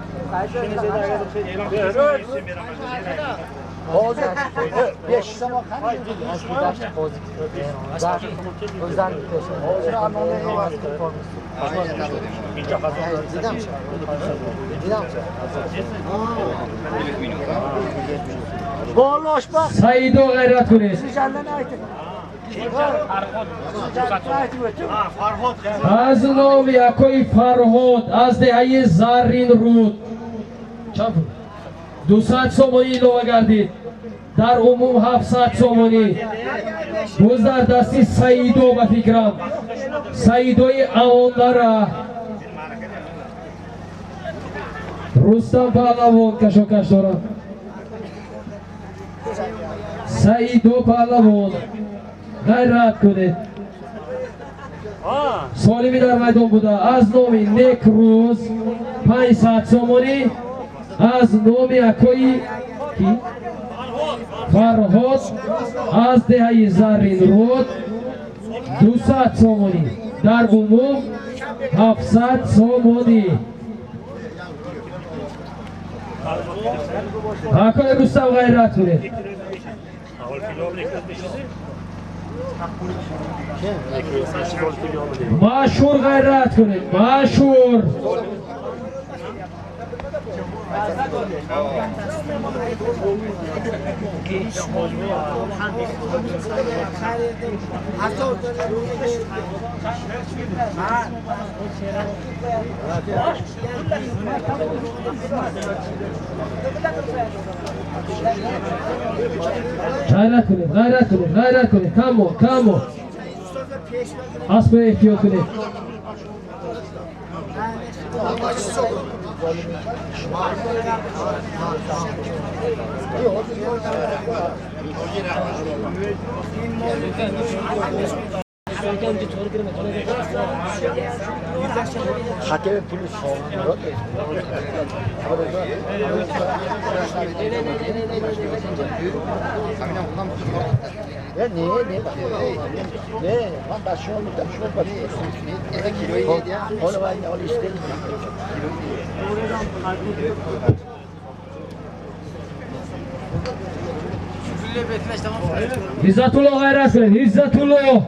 Hozir 5 Hozir Boloshba. Саидо, ғайрат кунед. Аз номи акои Фарҳод аз деҳаи Зарринруд чанд пул? 200 сомонӣ илова гардид. Дар умум 700 сомонӣ. Боз дар дасти Саидо, ба фикрам, Саидои Аондара. Рустам паҳлавон кашокаш дорад. Саидо паҳлавон, ғайрат кунед. Солими дар майдон буда аз номи Некрӯз 500 сомонӣ, аз номи акои ки Фарҳод аз деҳаи Зарринруд 200 сомонӣ. Дар умум 700 сомонӣ. Акои Рустам, ғайрат кунед. Машҳур, ғайрат кунед, машҳур. Ғайрат кунед, ғайрат кунед, ғайрат кунед. Камо, камо. Аспро эҳтиёт кунед. Хатери пули солим. Не, не, не, ман ба шумо мегӯям, шумо ба ҳоло вай ҳоло истед. Иззатулло, ғайрат кунед, Иззатулло.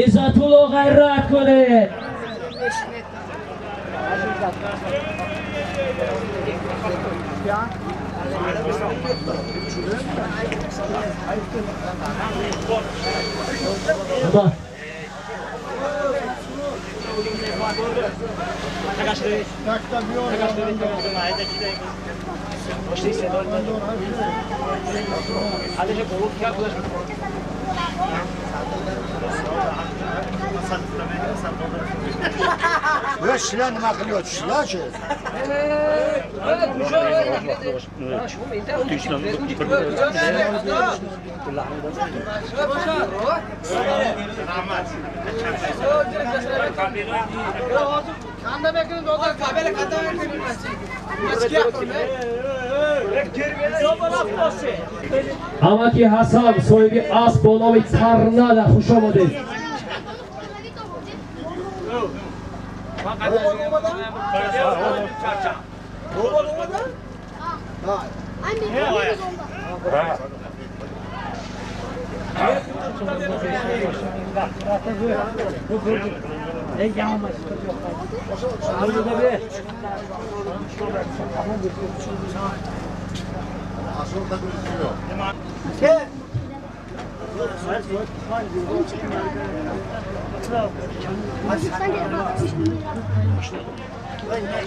Иззатулло, ғайрат кунед. Sizlar nima qilyapsizlar-chi? Амаки Ҳасан, соҳиби асп бо номи Торнадо, хуш омадед.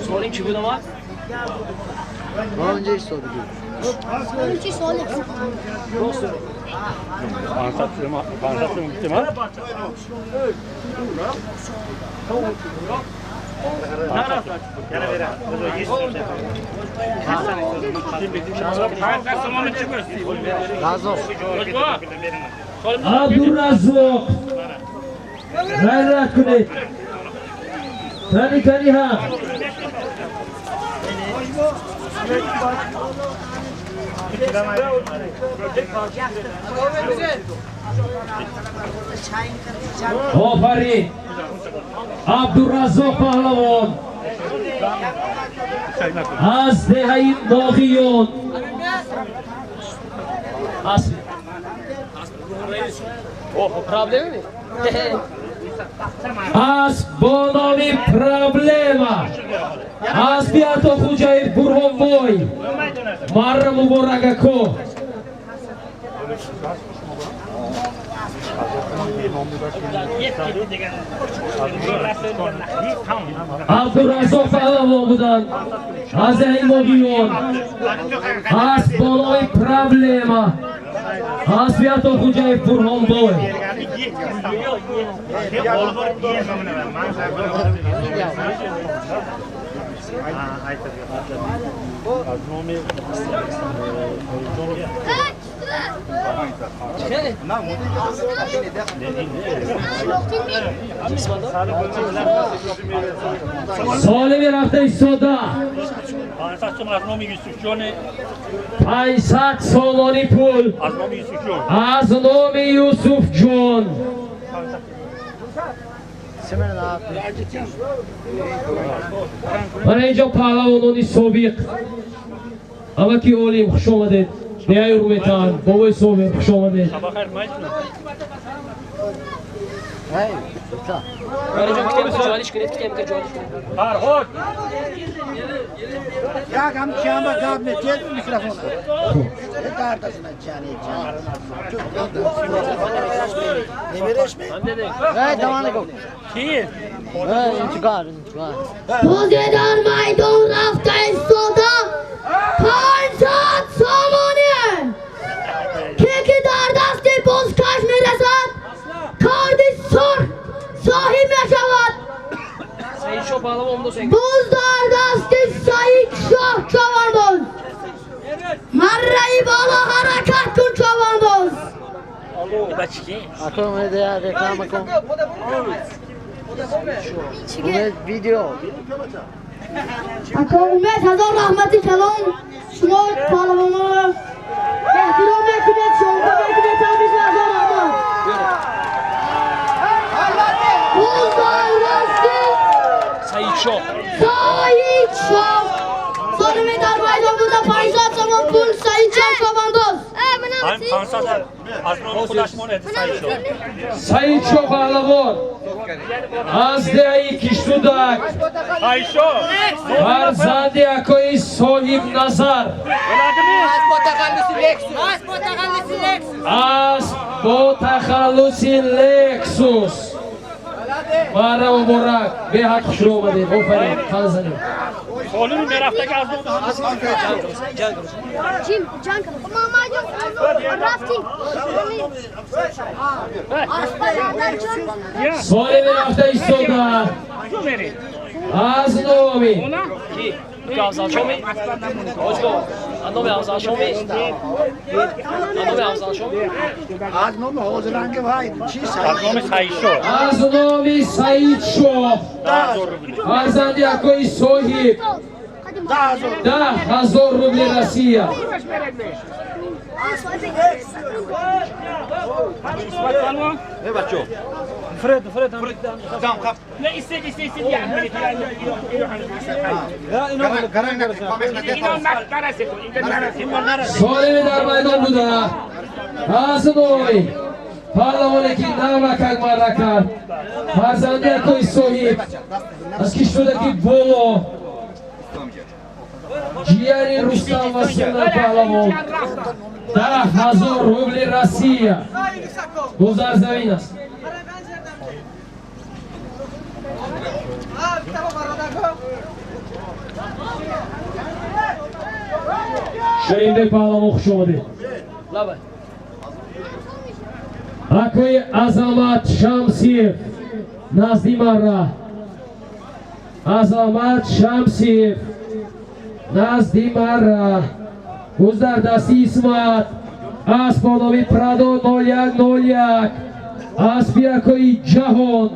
Solim чӣ буд омад? Онҷа истода буд. Чи солим? Абдураззоқ, ғайрат кунед. Тани, тани ҳам. Офарин. Абдураззоқ паҳлавон аз деҳаи Ноғиён. Асп Проблеми? Асп бо номи Проблема. Аспи Атохуҷаев Бурҳонбой. Марра муборак, ако. Абдураззоқ паҳлавон буданд аз деҳаи Ноғиён. Асп бо номи Проблема. Аспи Атохуҷаев Бурҳонбой. Солими рафта истода. 500 сомонӣ пул аз номи Юсуфҷон. Мана инҷо паҳлавонони собиқ Амаки Олим, хуш омадед. Деҳаи Рӯметан, бобои Собир, хуш омадед. Як ҳам чиама гап метиҳед микрофон. Бозе дар майдон рафта истода 500 сомонӣ. Ке ки дар дасти бозкаш мерасад, карди сурх соҳиб мешавад. Боз дар дасти Саид Шоҳ чавандоз. Марраи боло ҳаракат кун чавандоз. Ако Умед ҳазор раҳмати калон. Шумо паҳлавононро эҳтиром мекунед, шонка мекунед, ҳамиша ҳазор раҳмат. Боз дар дасти Саид Шоҳ. Саид Шоҳ. Солими дар майдон буда 500 сомон пул Саид Шоҳ чавандоз. Саид Шоҳ паҳлавон аз деҳаи Киштудак, фарзанди акои Соҳибназар, асп бо тахаллуси Лексус. Марра муборак, беҳад хушрӯ омадед. Офарин, қанзанем. Соли мерафта истода аз номи Аз номи ҳозиранги вай чи аз номи Саид Шоҳ, фарзанди акои соҳиб, 10 000 рубли Россия. Солими дар майдон буда аз номи паҳлавоне ки навракак марра кард, фарзанди акои соҳиб аз Киштудаки боло, ҷияри Рустам ва Суннат паҳлавон, 10 000 рубли Россия. Гузарзамин аст. Ширинбек паҳлавон, хуш омадед. Акои Азамат Шамсиев назди марра. Азамат Шамсиев назди марра. Гуздар дасти Исмат, асп бо номи Прадо 0101, аспи акои Ҷаҳон.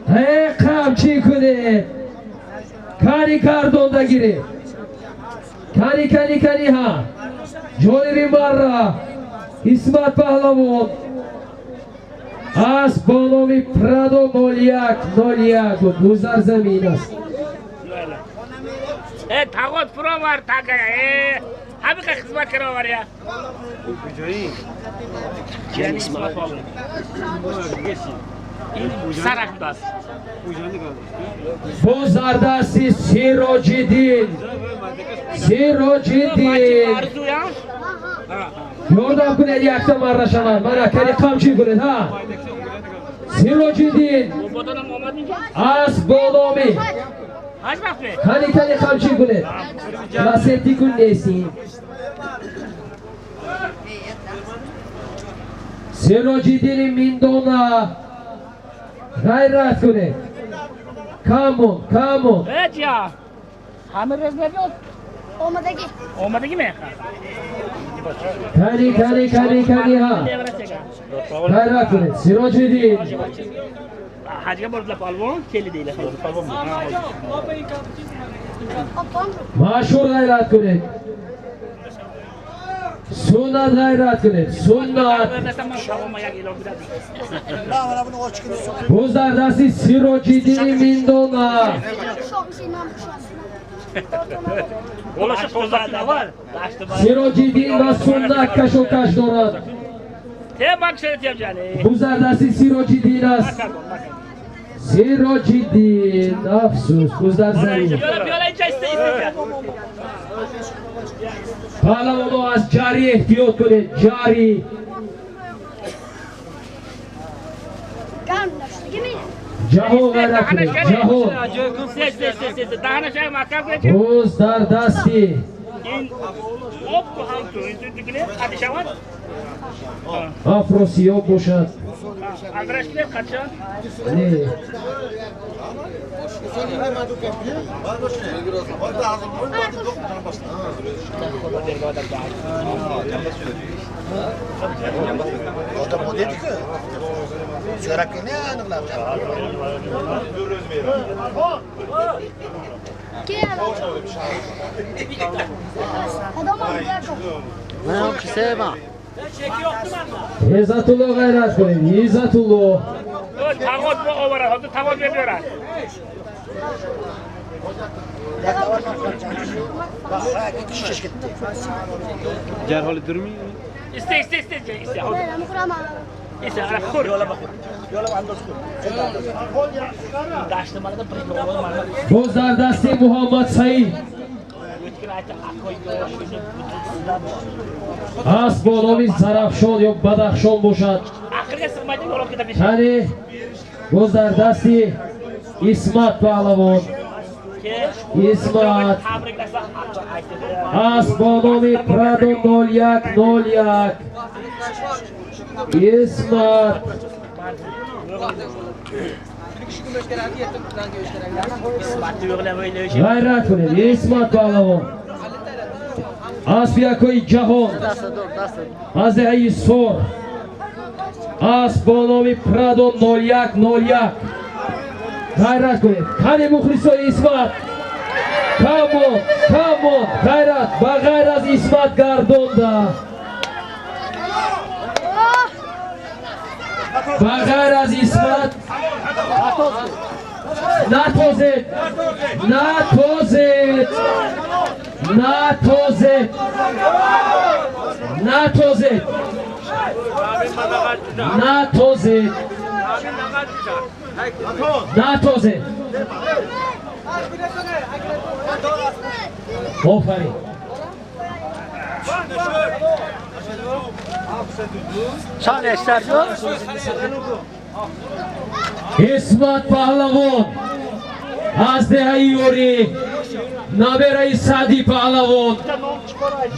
Э қамчӣ кунед, кари гардонда гиред, кани кани кани ҳа. Ҷониби марра Исмат паҳлавон, асп бо номи Прадо 0101, гузар замин аст. Тағот фуровар тага, ҳамиқа хизмат каровар я. Боз дар дасти Сироҷиддин. Сироҷиддин, ёрдам кунед, якта марра шавад. Мана кани қамчӣ кунед ҳа. Сироҷиддин асп бо номи кани кани қамчӣ кунед. Ласети кун нестин. Сироҷиддини Миндона, ғайрат кунед. Камон, камон. Кани кани кани кани ҳа. Ғайрат кунед. Сироҷиддин. Машҳур, ғайрат кунед. Суннат, ғайрат кунед. Суннат. Боз дар дасти Сироҷиддини Миндона. Сироҷиддин ва Суннат кашокаш дорад. Бузардасти Сироҷиддин аст. Сироҷиддин, афсӯс, буздар замин. Паҳлавоно аз ҷарӣ эҳтиёт кунед, ҷарӣ. Ҷаҳон ғайрат кунед, ҷаҳон. Боз дар дасти Афросиёб бошад. Не. Иззатулло ғайрат кунед, Иззатулло. Боз дар дасти Муҳаммад Саид аст бо номи Зарафшон ё Бадахшон бошад. Қани боз дар дасти Исмат паҳлавон. Исмат аст бо номи Прадо 0101. Исмат ғайрат кунед, Исмат паҳлавон. Асби якои ҷаҳон аз деҳаи Сор аст бо номи Прадо 0101. Ғайрат кунед, қани мухлисои Исмат. Камон, камон, ғайрат, ба ғайр аз Исмат гардонда, ба ғайр аз Исмат натозед, натозед, натозед, натозед, натозед, натозед. Офарин. Исмат паҳлавон аз деҳаи Ёрӣ, набераи Саъди паҳлавон,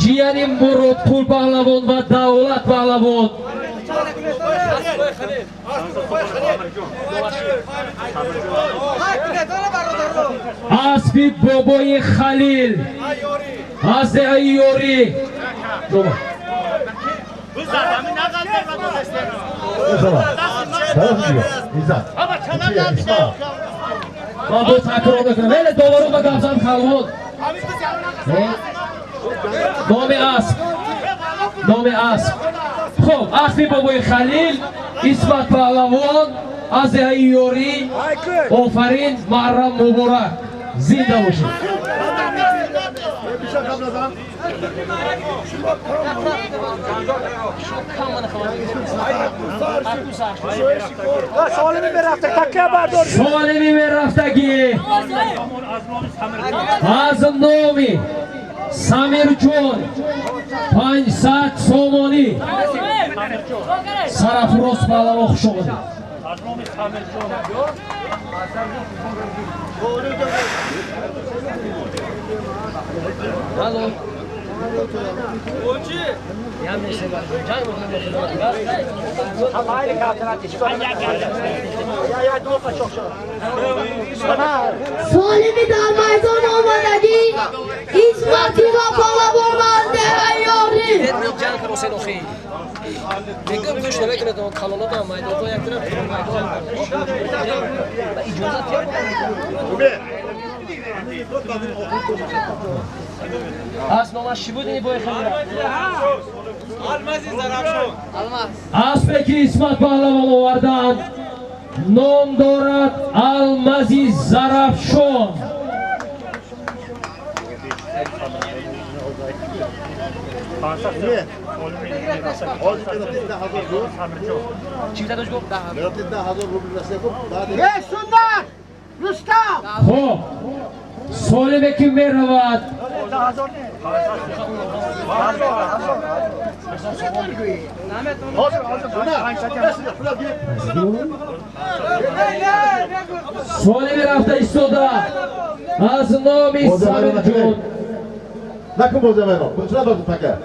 ҷияни Муродқул паҳлавон ва Давлат паҳлавон. Аспи бобои Халил аз деҳаи Ёрӣ. Ман бо такрор мекунам. Эле доварон ба гапзан халвон. Номи асп, номи асп. Хуб, аспи бобои Халил, Исмат паҳлавон аз деҳаи Ёрӣ. Офарин, Муҳаррам муборак, зинда бошед. Солими мерафтагӣ аз номи Самирҷон 500 сомонӣ. Сарафроз паҳлавон, хуш омадед. Алло. Солими дар майдон омадагӣ Исматило паҳлавон аз деҳаи Ёрӣ. Аз номаш чӣ буд ини бои Халил? Аспе ки Исмат паҳлавон оварданд ном дорад Алмази Зарафшон. Хуб, солиме ки меравад солиме рафта истода аз номи Самирҷон. Накун бозамайро, чра бозу така.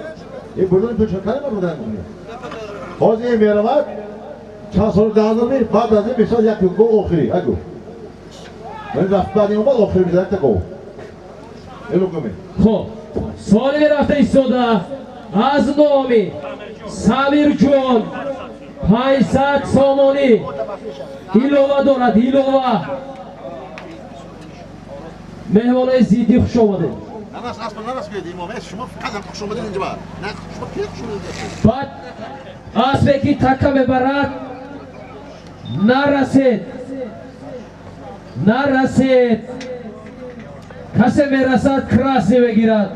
Ин бурдани пул чакани ма бурдан кунӣ. Ҳозир ин меравад, чанд сол 10,000 ми, баъд аз ин мешавад як гол охирӣ, агу. Ман рафт баъд ин омад охирӣ мезанад як гол. Хуб, солиме рафта истода аз номи Самирҷон 500 сомонӣ илова дорад, илова. Меҳмонои зиддӣ хуш омадед. Баъд аспе ки така мебарад нарасед, нарасед. Касе мерасад красный мегирад.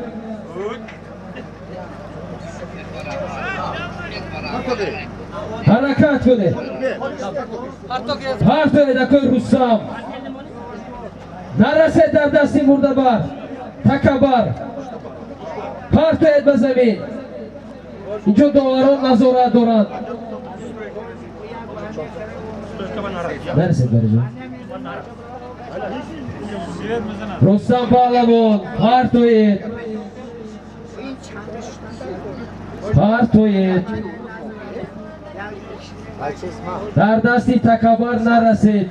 Ҳаракат кунед, партоед акои Рустам. Нарасед дар дасти мурдабар, такабар. Партоед ба замин. Инҷо доварон назорат доранд. Нарасед бариҷон. Рустам Паҳлавон, партоед, партоед. Дар дасти такабар нарасед.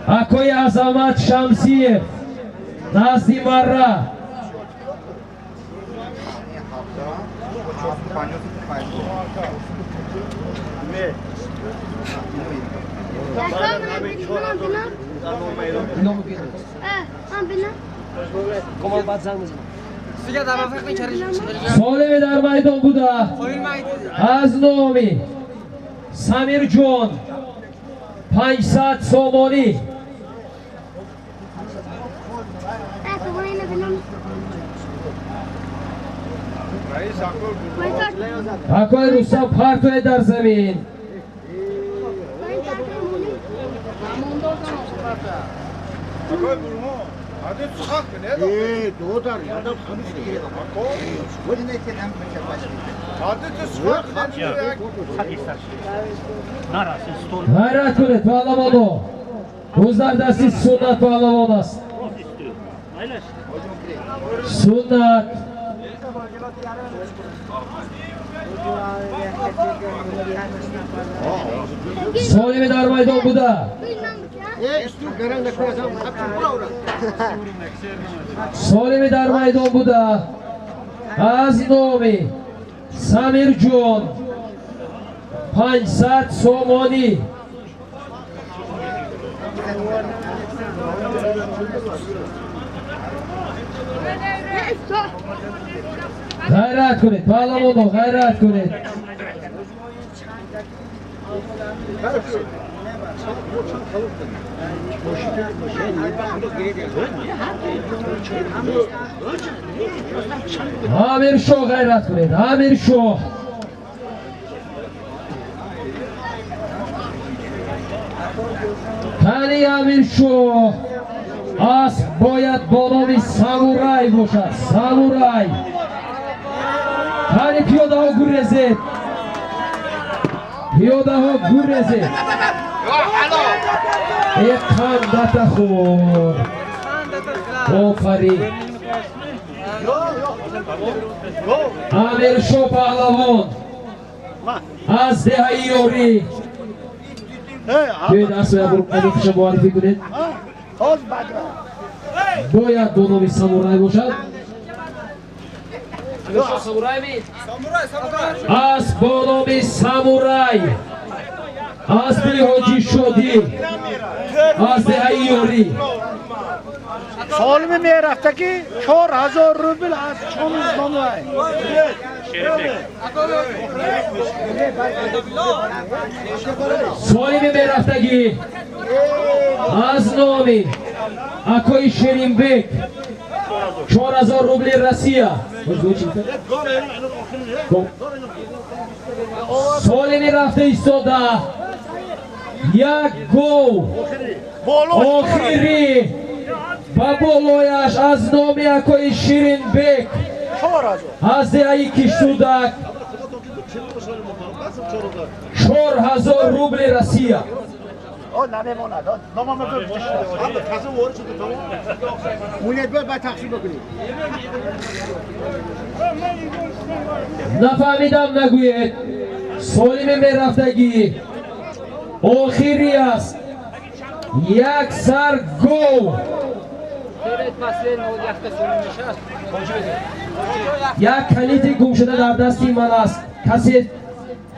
Акои Азамат Шамсиев назди марра. Солиме дар майдон буда аз номи Самирҷон 500 сомонӣ. Акои Рустам, партоед дар замин. Ғайрат кунед паҳлавоно. Рӯз дар дасти Суннат паҳлавон аст. Суннат. Солиме дар майдон буда. Солиме дар майдон буда аз номи Самирҷон 500 сомонӣ. Ғайрат кунед паҳлавоно, ғайрат кунед. Амиршоҳ, ғайрат кунед, Амиршоҳ. Қани Амиршоҳ, асп бояд бо номи Самурай бошад, Самурай. Қани пиёдаҳо гурезед, пиёдаҳо гурезед. Э қандата хӯр, офарин. Амиршоҳ паҳлавон аз деҳаи Ёрӣ. Биёед аспи Амиршоҳ муаррифӣ кунед. Бояд бо номи Самурай бошад. Асп бо номи Самурай, аспи Ҳоҷи Шодӣ аз деҳаи Ёрӣ. Солиме мерафтаки 4000 рубл аз чонуз номай. Солиме мерафтагӣ аз номи Акои Ширинбек 4000 рубли Россия. Солими рафта истода як гов охирӣ ба болояш аз номи акои Ширинбек аз деҳаи Киштудак 4000 рубли Россия. Нафаҳмидам нагӯед. Солими мерафтагӣ охирӣ аст. Як сар гов. Як калити гумшуда дар дасти ман аст. Касе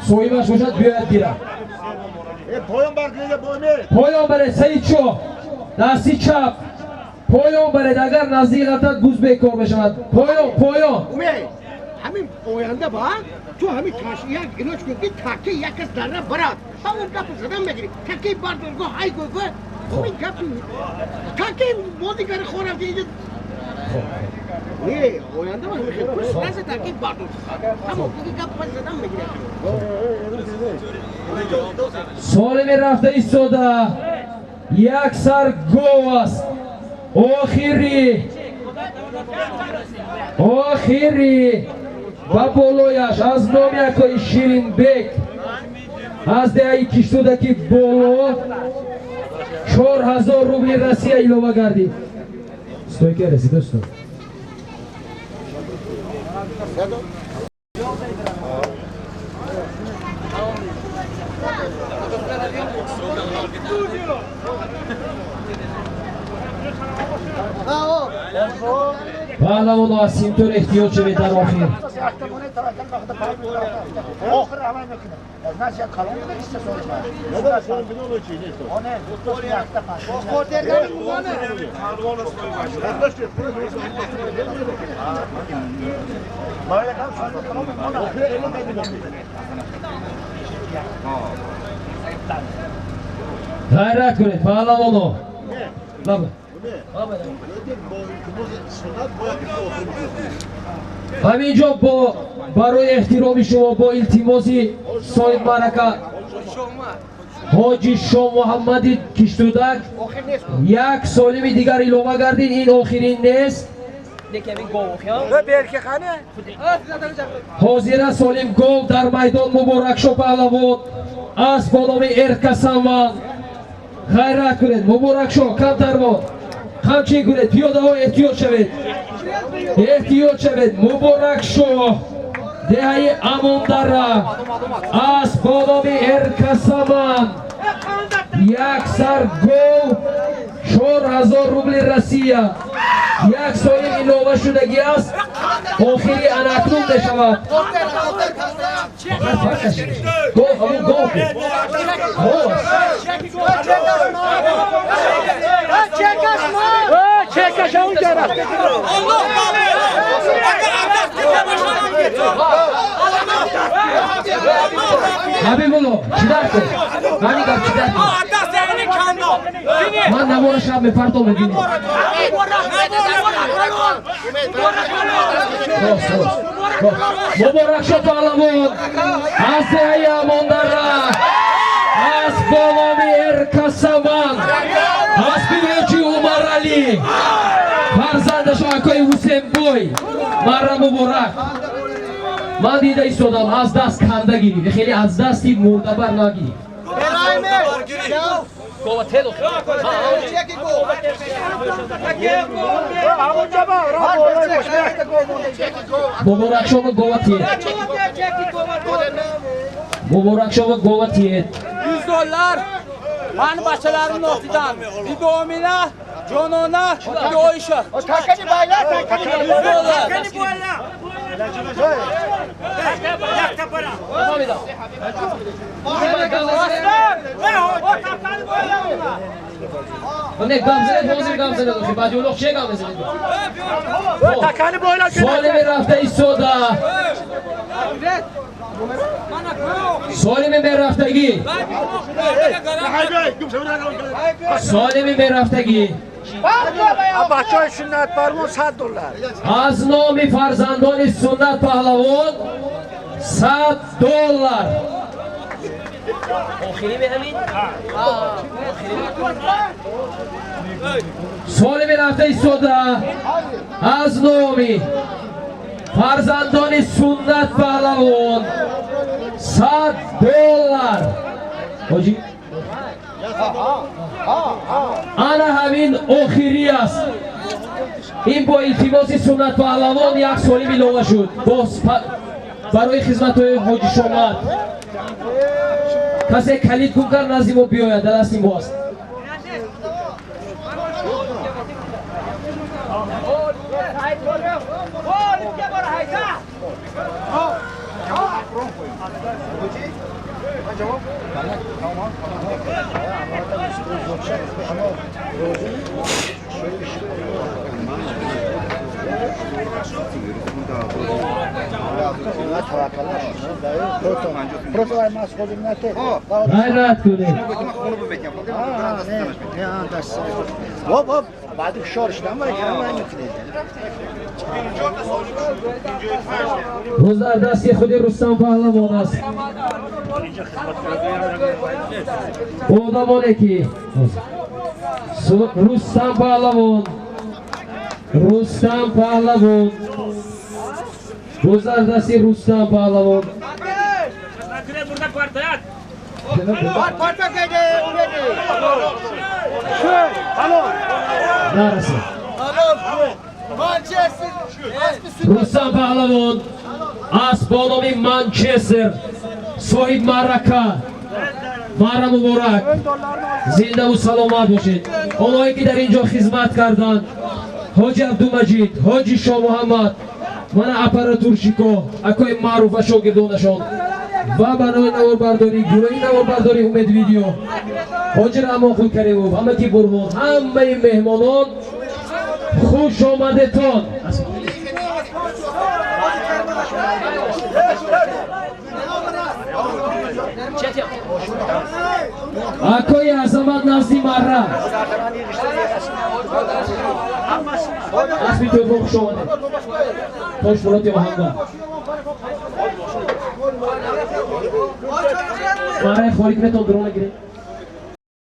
соҳибаш бошад биёяд гирад. Поён баред Саидшоҳ, дасти чап поён баред, агар наздик ғалтад буз бекор мешавад. Поён, поён. Ҳамин оянда ба ту ҳамин як илоҷ кун ки таки як кас дара барад. Ҳамон гапро задан мегирӣ. Таки бардорго ҳай гӯ. Ҳамин гап таки бозигари хорам ки инҷо не оянда ба ҳамин хел пул наза таки бардор. Ҳамон гап задан мегирӣ. Солими рафта истода як сар гов аст. Охирӣ, охирӣ ба болояш аз номи акои Ширинбек аз деҳаи Киштудаки боло 4000 рубли Россия илова гардид. Стойка расид дӯстон. Паҳлавоно аз симтор эҳтиёт шавед дар охир. Ғайрат кунед паҳлавоно. Ҳамин ҷо бо барои эҳтироми шумо бо илтимоси соҳибмаърака ҳоҷи Шоҳмуҳаммади Киштудак як солими дигар илова гардид. Ин охирин нест. Ҳозира солим гов дар майдон Муборакшо паҳлавон аст бо номи Эркасаман. Ғайрат кунед Муборакшо, камтар мон. Қамчин кунед, пиёдаҳо эҳтиёт шавед. Эҳтиёт шавед. Муборакшо деҳаи Амондара аст бо номи Эркасаман. Як сар гов 4000 рубли Россия. Як солим илова шудагӣ аст. Охири анакнун мешавад. Гов, ҳамун гов. Гов аст. Ҳабибулло, чӣ дар кун? Ҳамин гап чӣ дар кун? Ман навора шаб мепартом мебинем. Рост, рост. Муборакшо паҳлавон аз деҳаи Амондара аз бо номи Эркасаман аспи ҳоҷи Умаралӣ фарзандашо акои Ҳусенбой марра муборак. Ман дида истодам аз даст канда гирифт, хеле аз дасти мурдабар нагирифт. Муборакшо гова тиед. Муборакшо гова тиед. $100 ман бачаларим нофтидан. Биби Омина, Ҷонона, биби Оиша. $100. Не гап занед, ҳозир гап занед, охи баъди улоқ че гап мезанед? Солими рафта истода. Солими мерафтагӣ. Солими мерафтагӣ. Бачаҳои Суннат Паҳлавон 100 доллар. Аз номи фарзандони Суннат Паҳлавон 100 доллар. Солими рафта истода аз номи фарзандони Суннат Паҳлавон 100 доллар. Ҳоҷӣ ана ҳамин охирӣ аст. Ин бо илтимоси Суннат Паҳлавон як солим илова шуд барои хизматҳои ҳоҷи Шомад. Касе калид гум кард назди мо биёяд, дар дасти мо аст. Ғайрат кунед. Боз дар дасти худи Рустам Паҳлавон аст. Одамоне ки Рустам Паҳлавон, Рустам Паҳлавон, боз дар дасти Рустам Паҳлавон. Нарасад. Рустам Паҳлавон асп бо номи Манчестер, соҳиб маърака. Маъра муборак, зиндаву саломат бошед. Онҳое ки дар ин ҷо хизмат карданд, ҳоҷи Абдумаҷид, ҳоҷи Шоҳмуҳаммад, мана аппаратурщико, акои маъруф ва шогирдонашон ва барои наворбардорӣ гурӯҳи наворбардорӣ Умед Видео, ҳоҷи Раҳмонқул Каримов, ҳамаки Бурҳон, ҳамаи меҳмонон хуш омадетон. Акои Азамат назди марра. Аспи тӯфон хуш омадед. Тош Муроди оҳангар. Марраи холӣ кунед, то дрона гиред.